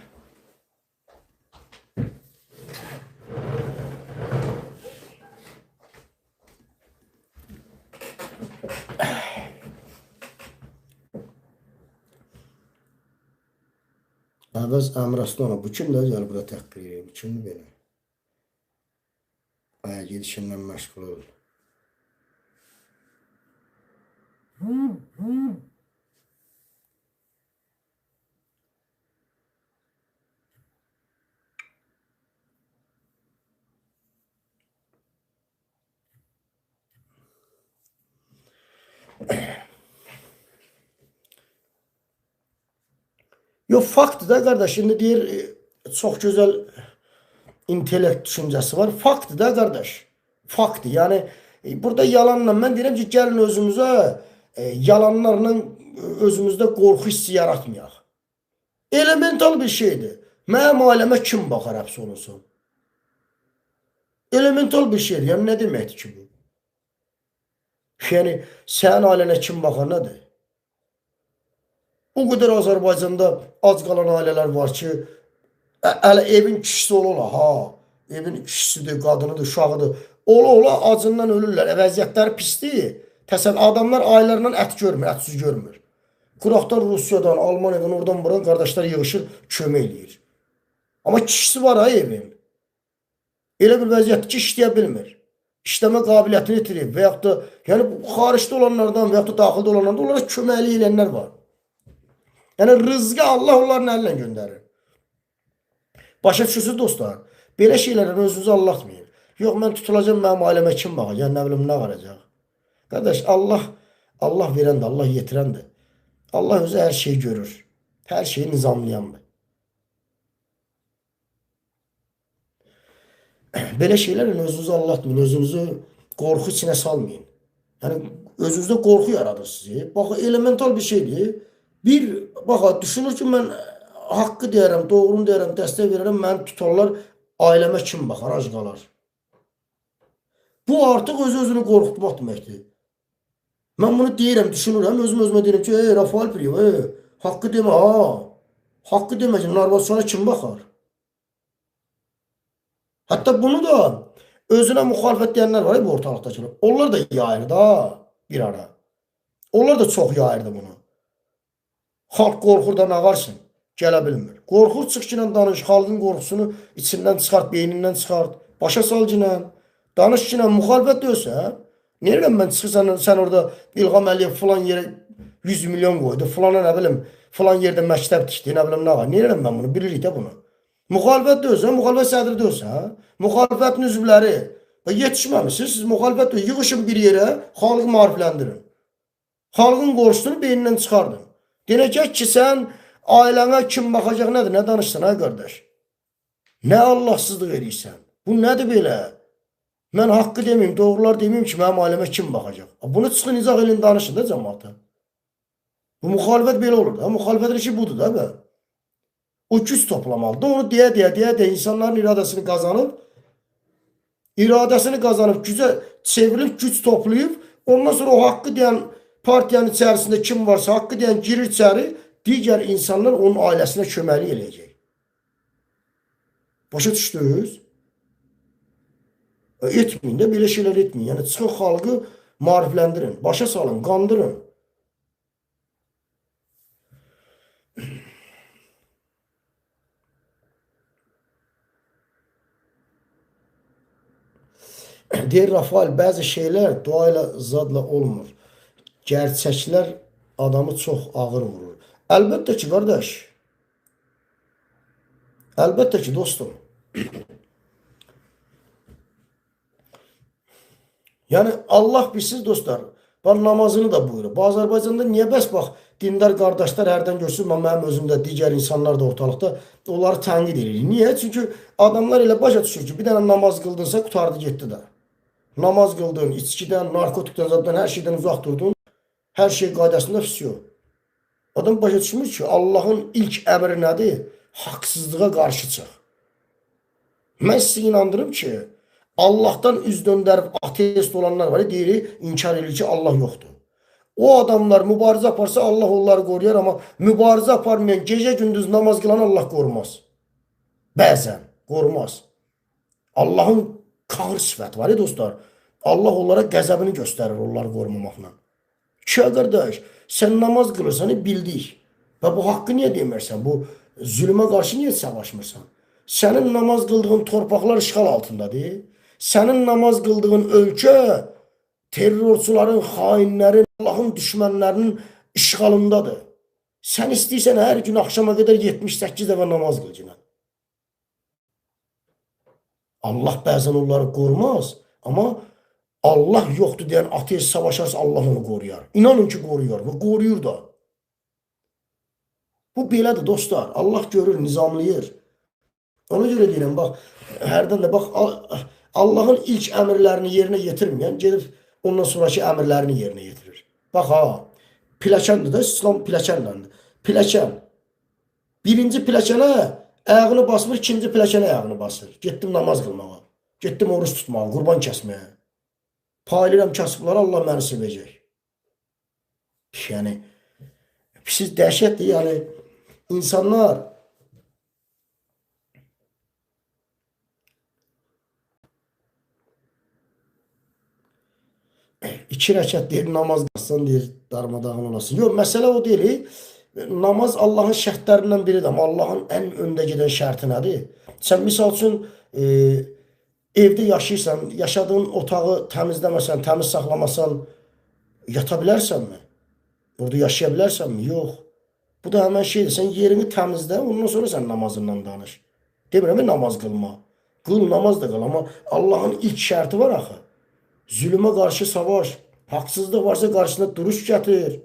Əvəz Əmraslanov, bu kimdir? Gəl burada təhqir edir. Bu kimdir belə? Ay, gedişindən məşğul ol. Yox, faktdır da qardaş. Şimdi deyir, çox gözəl intellekt düşüncəsi var. Faktdır da qardaş. Faktdır. Yəni, burada yalanla, mən deyirəm ki, gəlin özümüzə yalanlarla özümüzdə qorxu hissi yaratmayaq. Elemental bir şeydir. Mənim ailəmə kim baxar həbs olunsun? Elemental bir şeydir. Yəni, nə deməkdir ki bu? Yəni, sənin ailənə kim baxar, nədir? O qədər Azərbaycanda ac qalan ailələr var ki, hələ evin kişisi ola-ola, ha, evin kişisidir, qadınıdır, uşağıdır. Ola-ola acından ölürlər. Vəziyyətləri pisdir. Təsəvvür, adamlar ailələrlə ət görmür, ətsiz görmür. Qıraqdan Rusiyadan, Almaniyadan, oradan buradan qardaşlar yığışır, kömək eləyir. Amma kişisi var ha evin. Elə bir vəziyyətdir ki, işləyə bilmir. İşləmə qabiliyyətini itirib və yaxud da, yəni xaricdə olanlardan və yaxud da daxildə olanlardan onlara köməklik eləyənlər var. Yəni rızqı Allah onların əlinlə göndərir. Başa düşürsünüz dostlar. Belə şeylərlə özünüzü aldatmayın. Yox, mən tutulacam, mənim ailəmə kim baxacaq, nə bilim, nə varacaq. Qardaş, Allah verəndir, Allah yetirəndir. Allah özü hər şeyi görür. Hər şeyi nizamlayandır. Belə şeylərlə özünüzü aldatmayın, özünüzü qorxu içinə salmayın. Yəni, özünüzdə qorxu yaradır sizi. Bax, elemental bir şeydir. Bir, bax, düşünür ki, mən haqqı deyərəm, doğrunu deyərəm, dəstək verərəm, məni tutarlar, ailəmə kim baxar, ac qalar. Bu artıq öz-özünü qorxutmaq deməkdir. Mən bunu deyirəm, düşünürəm, özüm-özümə deyirəm ki, ey, Rafael Piriyev, ey, haqqı demə, ha, haqqı demə ki, Narvasona kim baxar? Hətta bunu da özünə müxalifət deyənlər var, bu ortalıqdakılar. Onlar da yayır da bir ara. Onlar da çox yayırdı bunu. Xalq qorxur da nə varsın, gələ bilmir. Qorxur, çıx ki, danış, xalqın qorxusunu içindən çıxart, beynindən çıxart, başa sal ki, danış ki, müxalifət deyilsə, neyirəm mən çıxırsan, sən orada İlham Əliyev filan yerə 100 milyon qoydu, filana nə bilim, filan yerdə məktəb tikdi, nə bilim, nə var. Neyirəm mən bunu, bilirik də bunu. Müxalifət deyilsə, müxalifət sədri deyilsə, müxalifətin üzvləri yetişməmişsiniz, siz müxalifət deyil, yığışın bir yerə, xalqı maarifləndirin. Xalqın qorxusunu beynindən çıxardın. Deyəcək ki, sən ailənə kim baxacaq nədir? Nə danışsan, ay qardaş? Nə Allahsızlıq eləyirsən? Bu nədir belə? Mən haqqı deməyim, doğrular deməyim ki, mənim ailəmə kim baxacaq? Bunu çıxın, izah elin, danışın da cəmaata. Bu müxalifət belə olur da. Müxalifətin işi budur da bə. O güc toplamalıdır. Onu deyə-deyə insanların iradəsini qazanıb, gücə çevrilib, güc toplayıb, ondan sonra o haqqı deyən partiyanın içərisində kim varsa, haqqı deyən girir içəri, digər insanlar onun ailəsinə köməklik eləyəcək. Başa düşdünüz? Etməyin də, belə şeylər etməyin. Yəni, çıxın xalqı maarifləndirin, başa salın, qandırın. Deyir Rafael, bəzi şeylər dua ilə, zadla olmur. Gerçəklər adamı çox ağır vurur. Əlbəttə ki, qardaş. Əlbəttə ki, dostum. Yəni, Allah bilsiz dostlar, bax, namazını da buyurur. Bu, Azərbaycanda niyə bəs bax, dindar qardaşlar hərdən görsün, mənim özüm də, digər insanlar da ortalıqda onları tənqid edir. Niyə? Çünki adamlar elə başa düşür ki, bir dənə namaz qıldınsa, qurtardı, getdi də. Namaz qıldın, içkidən, narkotikdən, zaddan, hər şeydən uzaq durdun, hər şey qaydasında fisiyo. Adam başa düşmür ki, Allahın ilk əmri nədir? Haqsızlığa qarşı çıx. Mən sizi inandırım ki, Allahdan üz döndərib ateist olanlar var, deyir, inkar edir ki, Allah yoxdur. O adamlar mübarizə aparsa Allah onları qoruyar, amma mübarizə aparmayan, gecə-gündüz namaz qılan Allah qorumaz. Bəzən qorumaz. Allahın kahır sifəti var, dostlar. Allah onlara qəzəbini göstərir onları qorumamaqla. Ki, qardaş, sən namaz qılırsan, bildik. Və bu haqqı niyə demirsən? Bu zülmə qarşı niyə savaşmırsan? Sənin namaz qıldığın torpaqlar işğal altındadır. Sənin namaz qıldığın ölkə terrorçuların, xainlərin, Allahın düşmənlərinin işğalındadır. Sən istəyirsən hər gün axşama qədər 78 dəfə namaz qıl. Allah bəzən onları qorumaz, amma Allah yoxdur deyən ateist savaşarsa Allah onu qoruyar. İnanın ki, qoruyar və qoruyur da. Bu belədir dostlar. Allah görür, nizamlayır. Ona görə deyirəm, bax, hərdən də bax, Allahın ilk əmrlərini yerinə yetirməyən gedib ondan sonraki əmrlərini yerinə yetirir. Bax ha, pilləkəndir də, İslam pilləkənləndir. Pilləkən. Birinci pilləkənə ayağını basmır, ikinci pilləkənə ayağını basır. Getdim namaz qılmağa, getdim oruç tutmağa, qurban kəsməyə. Paylayıram kasıblara, Allah məni sevəcək. Yəni, siz dəhşətdir, yəni, insanlar iki rəkat deyir, namaz qılsan, deyir, darmadağın olasın. Yox, məsələ o deyil. Namaz Allahın şərtlərindən biridir, amma Allahın ən öndə gedən şərti nədir? Sən misal üçün evdə yaşayırsan, yaşadığın otağı təmizləməsən, təmiz saxlamasan, yata bilərsənmi? Orada yaşaya bilərsənmi? Yox. Bu da həmən şeydir. Sən yerini təmizlə, ondan sonra sən namazından danış. Demirəm, namaz qılma. Qıl, namaz da qıl, amma Allahın ilk şərti var axı. Zülmə qarşı savaş, haqsızlıq varsa qarşısında duruş gətir.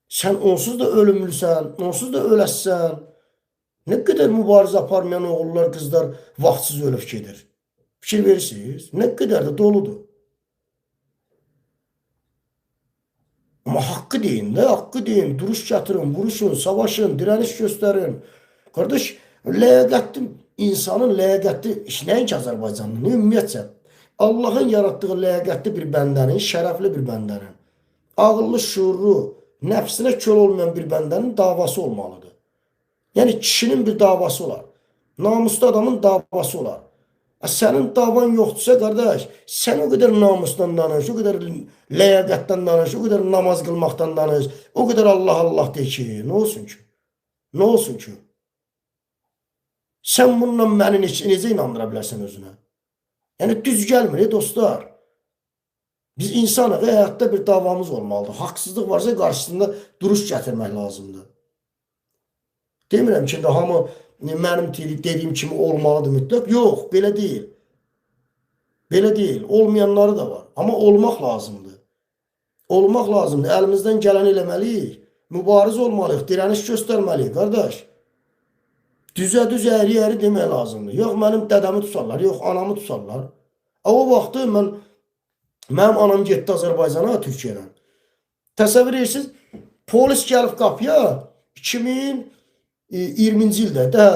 Sən onsuz da ölümlüsən, onsuz da öləssən. Nə qədər mübarizə aparmayan oğullar, qızlar vaxtsız ölüb gedir. Fikir verirsiniz, nə qədər də doludur. Amma haqqı deyin də, haqqı deyin, duruş gətirin, vuruşun, savaşın, direniş göstərin. Qardaş, ləyaqətli insanın ləyaqətli, nəinki Azərbaycanlı, ümumiyyətcə, Allahın yaratdığı ləyaqətli bir bəndənin, şərəfli bir bəndənin, ağıllı, şuurlu, nəfsinə köl olmayan bir bəndənin davası olmalıdır. Yəni, kişinin bir davası olar. Namuslu adamın davası olar. Sənin davan yoxdursa, qardaş, sən o qədər namusdan danış, o qədər ləyaqətdən danış, o qədər namaz qılmaqdan danış, o qədər Allah Allah de ki, nə olsun ki? Nə olsun ki? Sən bununla məni necə inandıra bilərsən özünə? Yəni, düz gəlmir, dostlar. Biz insanıq, həyatda bir davamız olmalıdır. Haqsızlıq varsa qarşısında duruş gətirmək lazımdır. Demirəm ki, hamı mənim dediyim kimi olmalıdır mütləq. Yox, belə deyil. Belə deyil. Olmayanları da var. Amma olmaq lazımdır. Olmaq lazımdır. Əlimizdən gələni eləməliyik. Mübariz olmalıyıq, dirəniş göstərməliyik, qardaş. Düzə düz, əyri əyri demək lazımdır. Yox, mənim dədəmi tutarlar, yox, anamı tutarlar. O vaxtı mənim anam getdi Azərbaycana, Türkiyədən. Təsəvvür edirsiniz, polis gəlib qapıya 2020-ci ildə də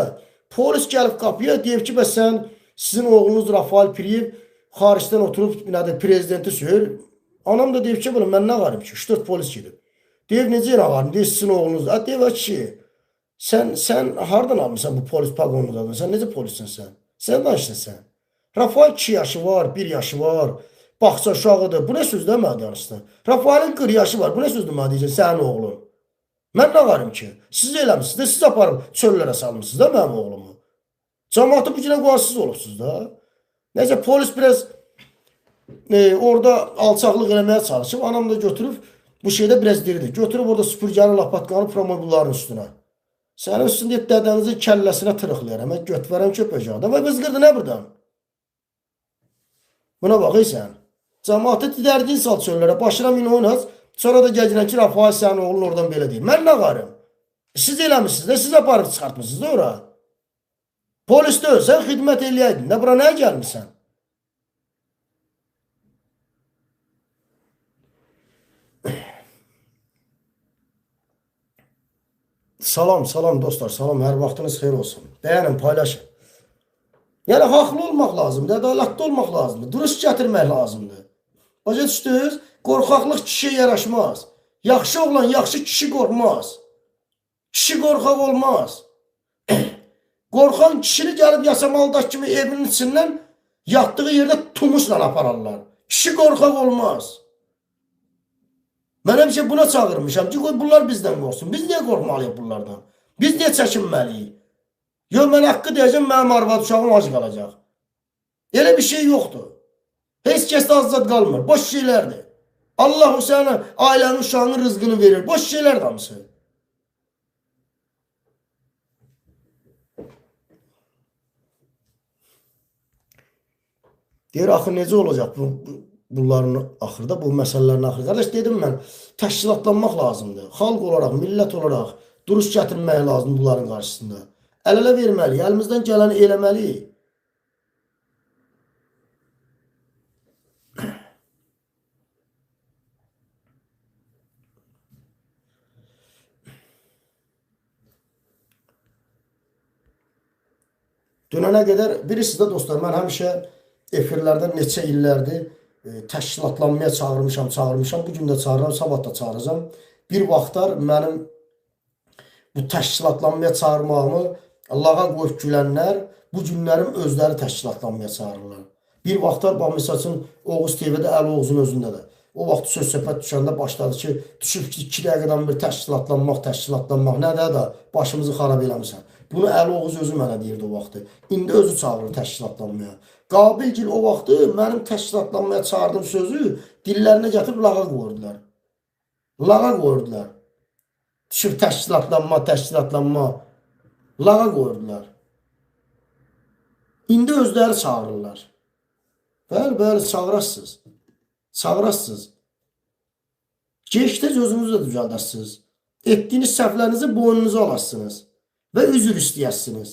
polis gəlib qapıya deyib ki, bəs sən sizin oğlunuz Rafael Piriyev xaricdən oturub nədir, prezidenti söyür. Anam da deyib ki, belə mən nə varım ki, 3-4 polis gedib. Deyib necə nə varım? Deyir sizin oğlunuz. A deyib ki, sən hardan almısan bu polis paqonunu da? Sən necə polissin sən? Sən danışdın sən. Rafael 2 yaşı var, 1 yaşı var. Bağça uşağıdır. Bu nə sözdür mənə danışdın? Rafaelin 40 yaşı var. Bu nə sözdür mənə deyəcəksən sənin oğlun? Mən nə varım ki? Siz eləmisiniz də, siz aparıb çöllərə salmısınız da mənim oğlumu. Cəmaatı bu günə qoyansız olubsunuz da. Nəysə polis biraz orada alçaqlıq eləməyə çalışıb, anam da götürüb bu şeydə biraz diridir. Götürüb orada süpürgəni, lapatkanı promobilların üstünə. Sənin üstündə dədənizin kəlləsinə tırıqlayaram. Mən göt verəm köpəcək. Və qızqırdı nə buradan? Buna bax ey sən. Cəmaatı dərdin sal çöllərə, başına min oynaz. Sonra da gəlirən ki, Rafael sənin oğlun oradan belə deyir. Mən nə varım? Siz eləmisiniz də, siz aparıb çıxartmısınız da ora. Polis deyil, sən xidmət eləyəydin. Nə bura nəyə gəlmisən? Salam, salam dostlar, salam. Hər vaxtınız xeyir olsun. Bəyənin, paylaşın. Yəni, haqlı olmaq lazımdır, ədalətli olmaq lazımdır, dürüst gətirmək lazımdır. Başa düşdünüz? Qorxaqlıq kişiyə yaraşmaz. Yaxşı oğlan, yaxşı kişi qorxmaz. Kişi qorxaq olmaz. Qorxan kişini gəlib Yasamaldak kimi evinin içindən yatdığı yerdə tumusla apararlar. Kişi qorxaq olmaz. Mən həmişə buna çağırmışam ki, qoy bunlar bizdən qorxsun. Biz niyə qorxmalıyıq bunlardan? Biz niyə çəkinməliyik? Yox, mən haqqı deyəcəm, mənim arvad uşağım ac qalacaq. Elə bir şey yoxdur. Heç kəs də azad qalmır. Boş şeylərdir. Allah o sənə ailənin, uşağının rızqını verir. Boş şeylər hamısı. Deyir, axı necə olacaq bunların axırda, bu məsələlərin axırı? Qardaş, dedim mən, təşkilatlanmaq lazımdır. Xalq olaraq, millət olaraq duruş gətirmək lazımdır bunların qarşısında. Əl-ələ verməliyik, əlimizdən gələni eləməliyik. Dünənə qədər, bilirsiniz də dostlar, mən həmişə efirlərdə neçə illərdir təşkilatlanmaya çağırmışam. Bu gün də çağırıram, sabah da çağıracağam. Bir vaxtlar mənim bu təşkilatlanmaya çağırmağımı lağa qoyub gülənlər bu günlərim özləri təşkilatlanmaya çağırırlar. Bir vaxtlar, bax, misal üçün, Oğuz TV-də, Əli Oğuzun özündə də. O vaxt söz-söhbət düşəndə başladı ki, düşüb ki, 2 dəqiqədən bir təşkilatlanmaq, nədir də başımızı xarab eləmirsən. Bunu Əli Oğuz özü mənə deyirdi o vaxtı. İndi özü çağırır təşkilatlanmaya. Qabilgil o vaxtı mənim təşkilatlanmaya çağırdığım sözü dillərinə gətirib lağa qoyurdular. Lağa qoyurdular. Düşüb təşkilatlanma, lağa qoyurdular. İndi özləri çağırırlar. Bəli, bəli, çağırasınız. Çağırasınız. Gec-tez özünüzü də düzəldəsiniz. Etdiyiniz səhvlərinizi boynunuza alasınız və üzr istəyəsiniz.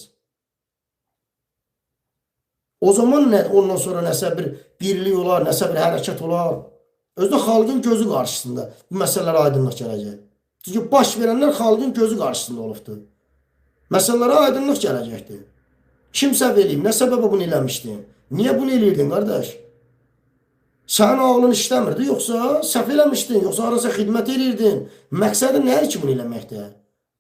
O zaman nə, ondan sonra nəsə bir birlik olar, nəsə bir hərəkət olar. Özü də xalqın gözü qarşısında bu məsələlər aydınlıq gələcək. Çünki baş verənlər xalqın gözü qarşısında olubdur. Məsələlərə aydınlıq gələcəkdir. Kim səhv eləyib, nə səbəbə bunu eləmişdin? Niyə bunu eləyirdin, qardaş? Sənin ağlın işləmirdi, yoxsa səhv eləmişdin, yoxsa harasa xidmət eləyirdin? Məqsədin nə ki bunu eləməkdə?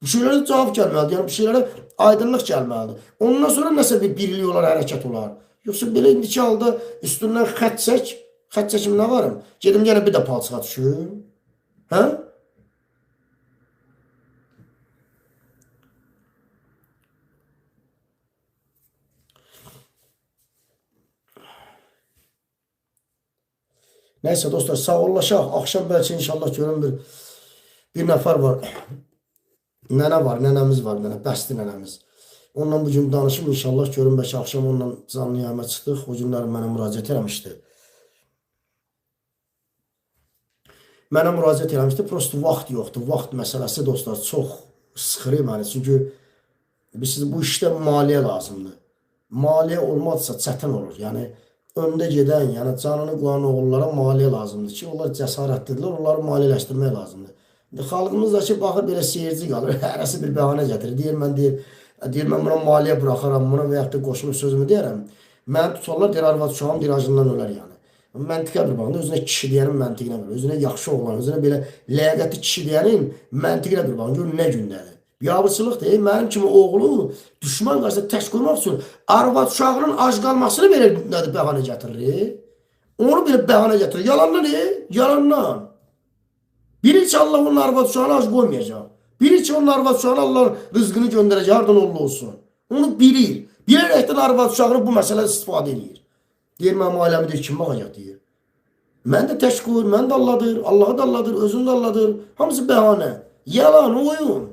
Bu şeylərə cavab gəlməlidir, yəni bu şeylərə aydınlıq gəlməlidir. Ondan sonra nəsə bir birlik olar, hərəkət olar. Yoxsa belə indiki halda üstündən xətt çək, xətt çəkim nə varım? Gedim yenə bir də palçığa düşüm. Hə? Nəysə dostlar, sağollaşaq. Axşam bəlkə inşallah görüm bir nəfər var. Nənə var, nənəmiz var, nənə, bəsdi nənəmiz. Onunla bu gün danışım inşallah görüm bəlkə axşam onunla canlı yayıma çıxdıq. O günlər mənə müraciət eləmişdi. Mənə müraciət eləmişdi. Prosto vaxt yoxdur. Vaxt məsələsi dostlar çox sıxır məni. Çünki bilirsiniz, bu işdə maliyyə lazımdır. Maliyyə olmazsa çətin olur. Yəni öndə gedən, yəni canını qoyan oğullara maliyyə lazımdır ki, onlar cəsarətlidirlər, onları maliyyələşdirmək lazımdır. İndi xalqımız da ki, baxır belə seyirci qalır, hərəsi bir bəhanə gətirir. Deyir, mən deyir, mən buna maliyyə buraxaram, buna və yaxud da qoşulub sözümü deyərəm. Məni tutarlar, deyir, arvad uşağım deyir, acından ölər yəni. Məntiqə bir baxın, özünə kişi deyənin məntiqinə bir, özünə yaxşı oğlan, özünə belə ləyaqətli kişi deyənin məntiqinə bir baxın, görün nə gündədir. Biabırçılıqdır, mənim kimi oğlu düşmən qarşısında tək qoymaq üçün arvad uşağının ac qalmasını belə nədir, bəhanə gətirir. Onu belə bəhanə gətirir. Yalandan ne? Yalandan. Bilir ki, Allah onun arvad uşağını ac qoymayacaq. Bilir ki, onun arvad uşağını Allah rızqını göndərəcək, hardan oldu olsun. Onu bilir. Bilərəkdən arvad uşağını bu məsələdə istifadə edir. Deyir, mənim ailəmi deyir, kim baxacaq deyir. Mən də tək qoyur, mən də Allahdır, Allahı da Allahdır, özünü də Allahdır. Hamısı bəhanə. Yalan, oyun.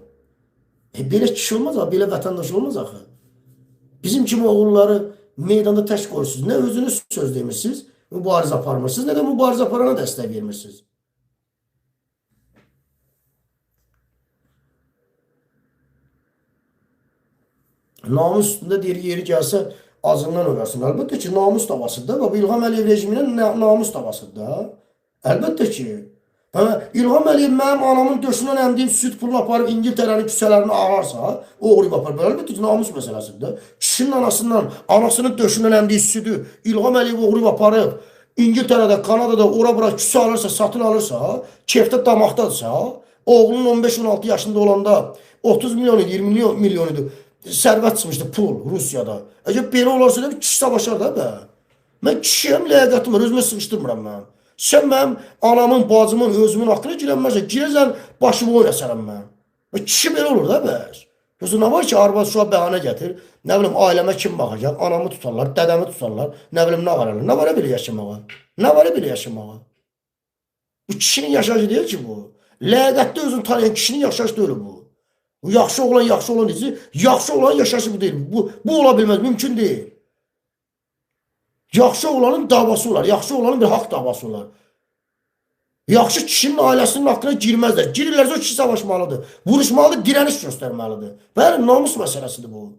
Belə kişi olmaz, belə vətəndaş olmaz axı. Bizim kimi oğulları meydanda tək qoyursunuz. Nə özünüz söz demirsiniz, mübarizə aparmırsınız, nə də mübarizə aparana dəstək vermirsiniz. Namus üstündə deyir, yeri gəlsə acından ölərsin. Əlbəttə ki, namus davasıdır da. Bu İlham Əliyev rejiminin namus davasıdır da. Əlbəttə ki. Hə, İlham Əliyev mənim anamın döşündən əmdiyim süd pulunu aparıb İngiltərənin küçələrini ağarsa, oğrayıb aparıb. Əlbəttə ki, namus məsələsidir. Kişinin anasından, anasının döşündən əmdiyi südü İlham Əliyev oğrayıb aparıb İngiltərədə, Kanadada ora-bura küçə alırsa, satın alırsa, keyfdə damaqdadırsa, oğlunun 15-16 yaşında olanda 30 milyon idi, 20 milyon idi. Sərvət çıxmışdı pul Rusiyada. Əgər belə olarsa da kişi savaşar da bə. Mən kişiyəm, ləyaqətim var, özümə sıxışdırmıram mən. Sən mənim anamın, bacımın, özümün haqqına girənməzsən. Girəsən, başımı oynasarım mən. Kişi belə olur da bəs. Yoxsa nə var ki, arvad uşağa bəhanə gətir. Nə bilim, ailəmə kim baxacaq? Anamı tutarlar, dədəmi tutarlar. Nə bilim, nə var elə? Nə var belə yaşamağa? Nə var belə yaşamağa? Bu kişinin yaşayışı deyil ki bu. Ləyaqətli özünü tanıyan kişinin yaşayışı deyil bu. Bu yaxşı oğlan, yaxşı olan deyil. Yaxşı olan yaşayışı bu deyil. Bu ola bilməz, mümkün deyil. Yaxşı oğlanın davası olar. Yaxşı oğlanın bir haqq davası olar. Yaxşı kişinin ailəsinin haqqına girməzlər. Girirlərsə o kişi savaşmalıdır. Vuruşmalıdır, dirəniş göstərməlidir. Bəli, namus məsələsidir bu.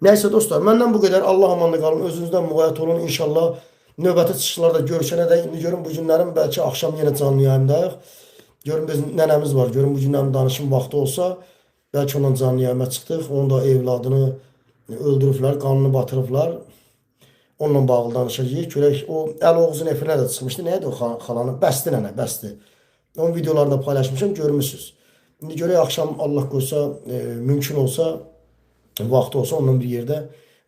Nəysə dostlar, məndən bu qədər. Allah amanda qalın. Özünüzdən müğayət olun. İnşallah növbəti çıxışlarda görüşənə dək. İndi görün bu günlərin bəlkə axşam yenə canlı yayımdayıq. Görün biz nənəmiz var. Görün bu günlərin danışım vaxtı olsa, bəlkə ondan canlı yayıma çıxdıq. Onun da evladını öldürüblər, qanını batırıblar. Onunla bağlı danışacağıq. Görək o Əl Oğuzun efirinə də çıxmışdı. Nə idi o xalanı? Bəsdi nənə, bəsdi. Onun videolarını da paylaşmışam, görmüsünüz. İndi görək axşam Allah qoysa, mümkün olsa, vaxtı olsa onunla bir yerdə.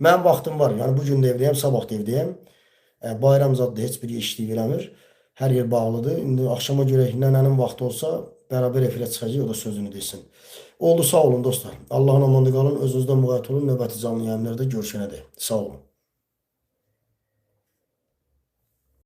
Mənim vaxtım var. Yəni bu gün də evdəyəm, sabah da evdəyəm. Bayram zadı heç bir işlik eləmir. Hər yer bağlıdır. İndi axşama görək nənənin vaxtı olsa bərabər efirə çıxacaq, o da sözünü desin. Oldu, sağ olun dostlar. Allahın amanında qalın, özünüzdən müğayət olun. Növbəti canlı yayımlarda görüşənə dək. Sağ olun.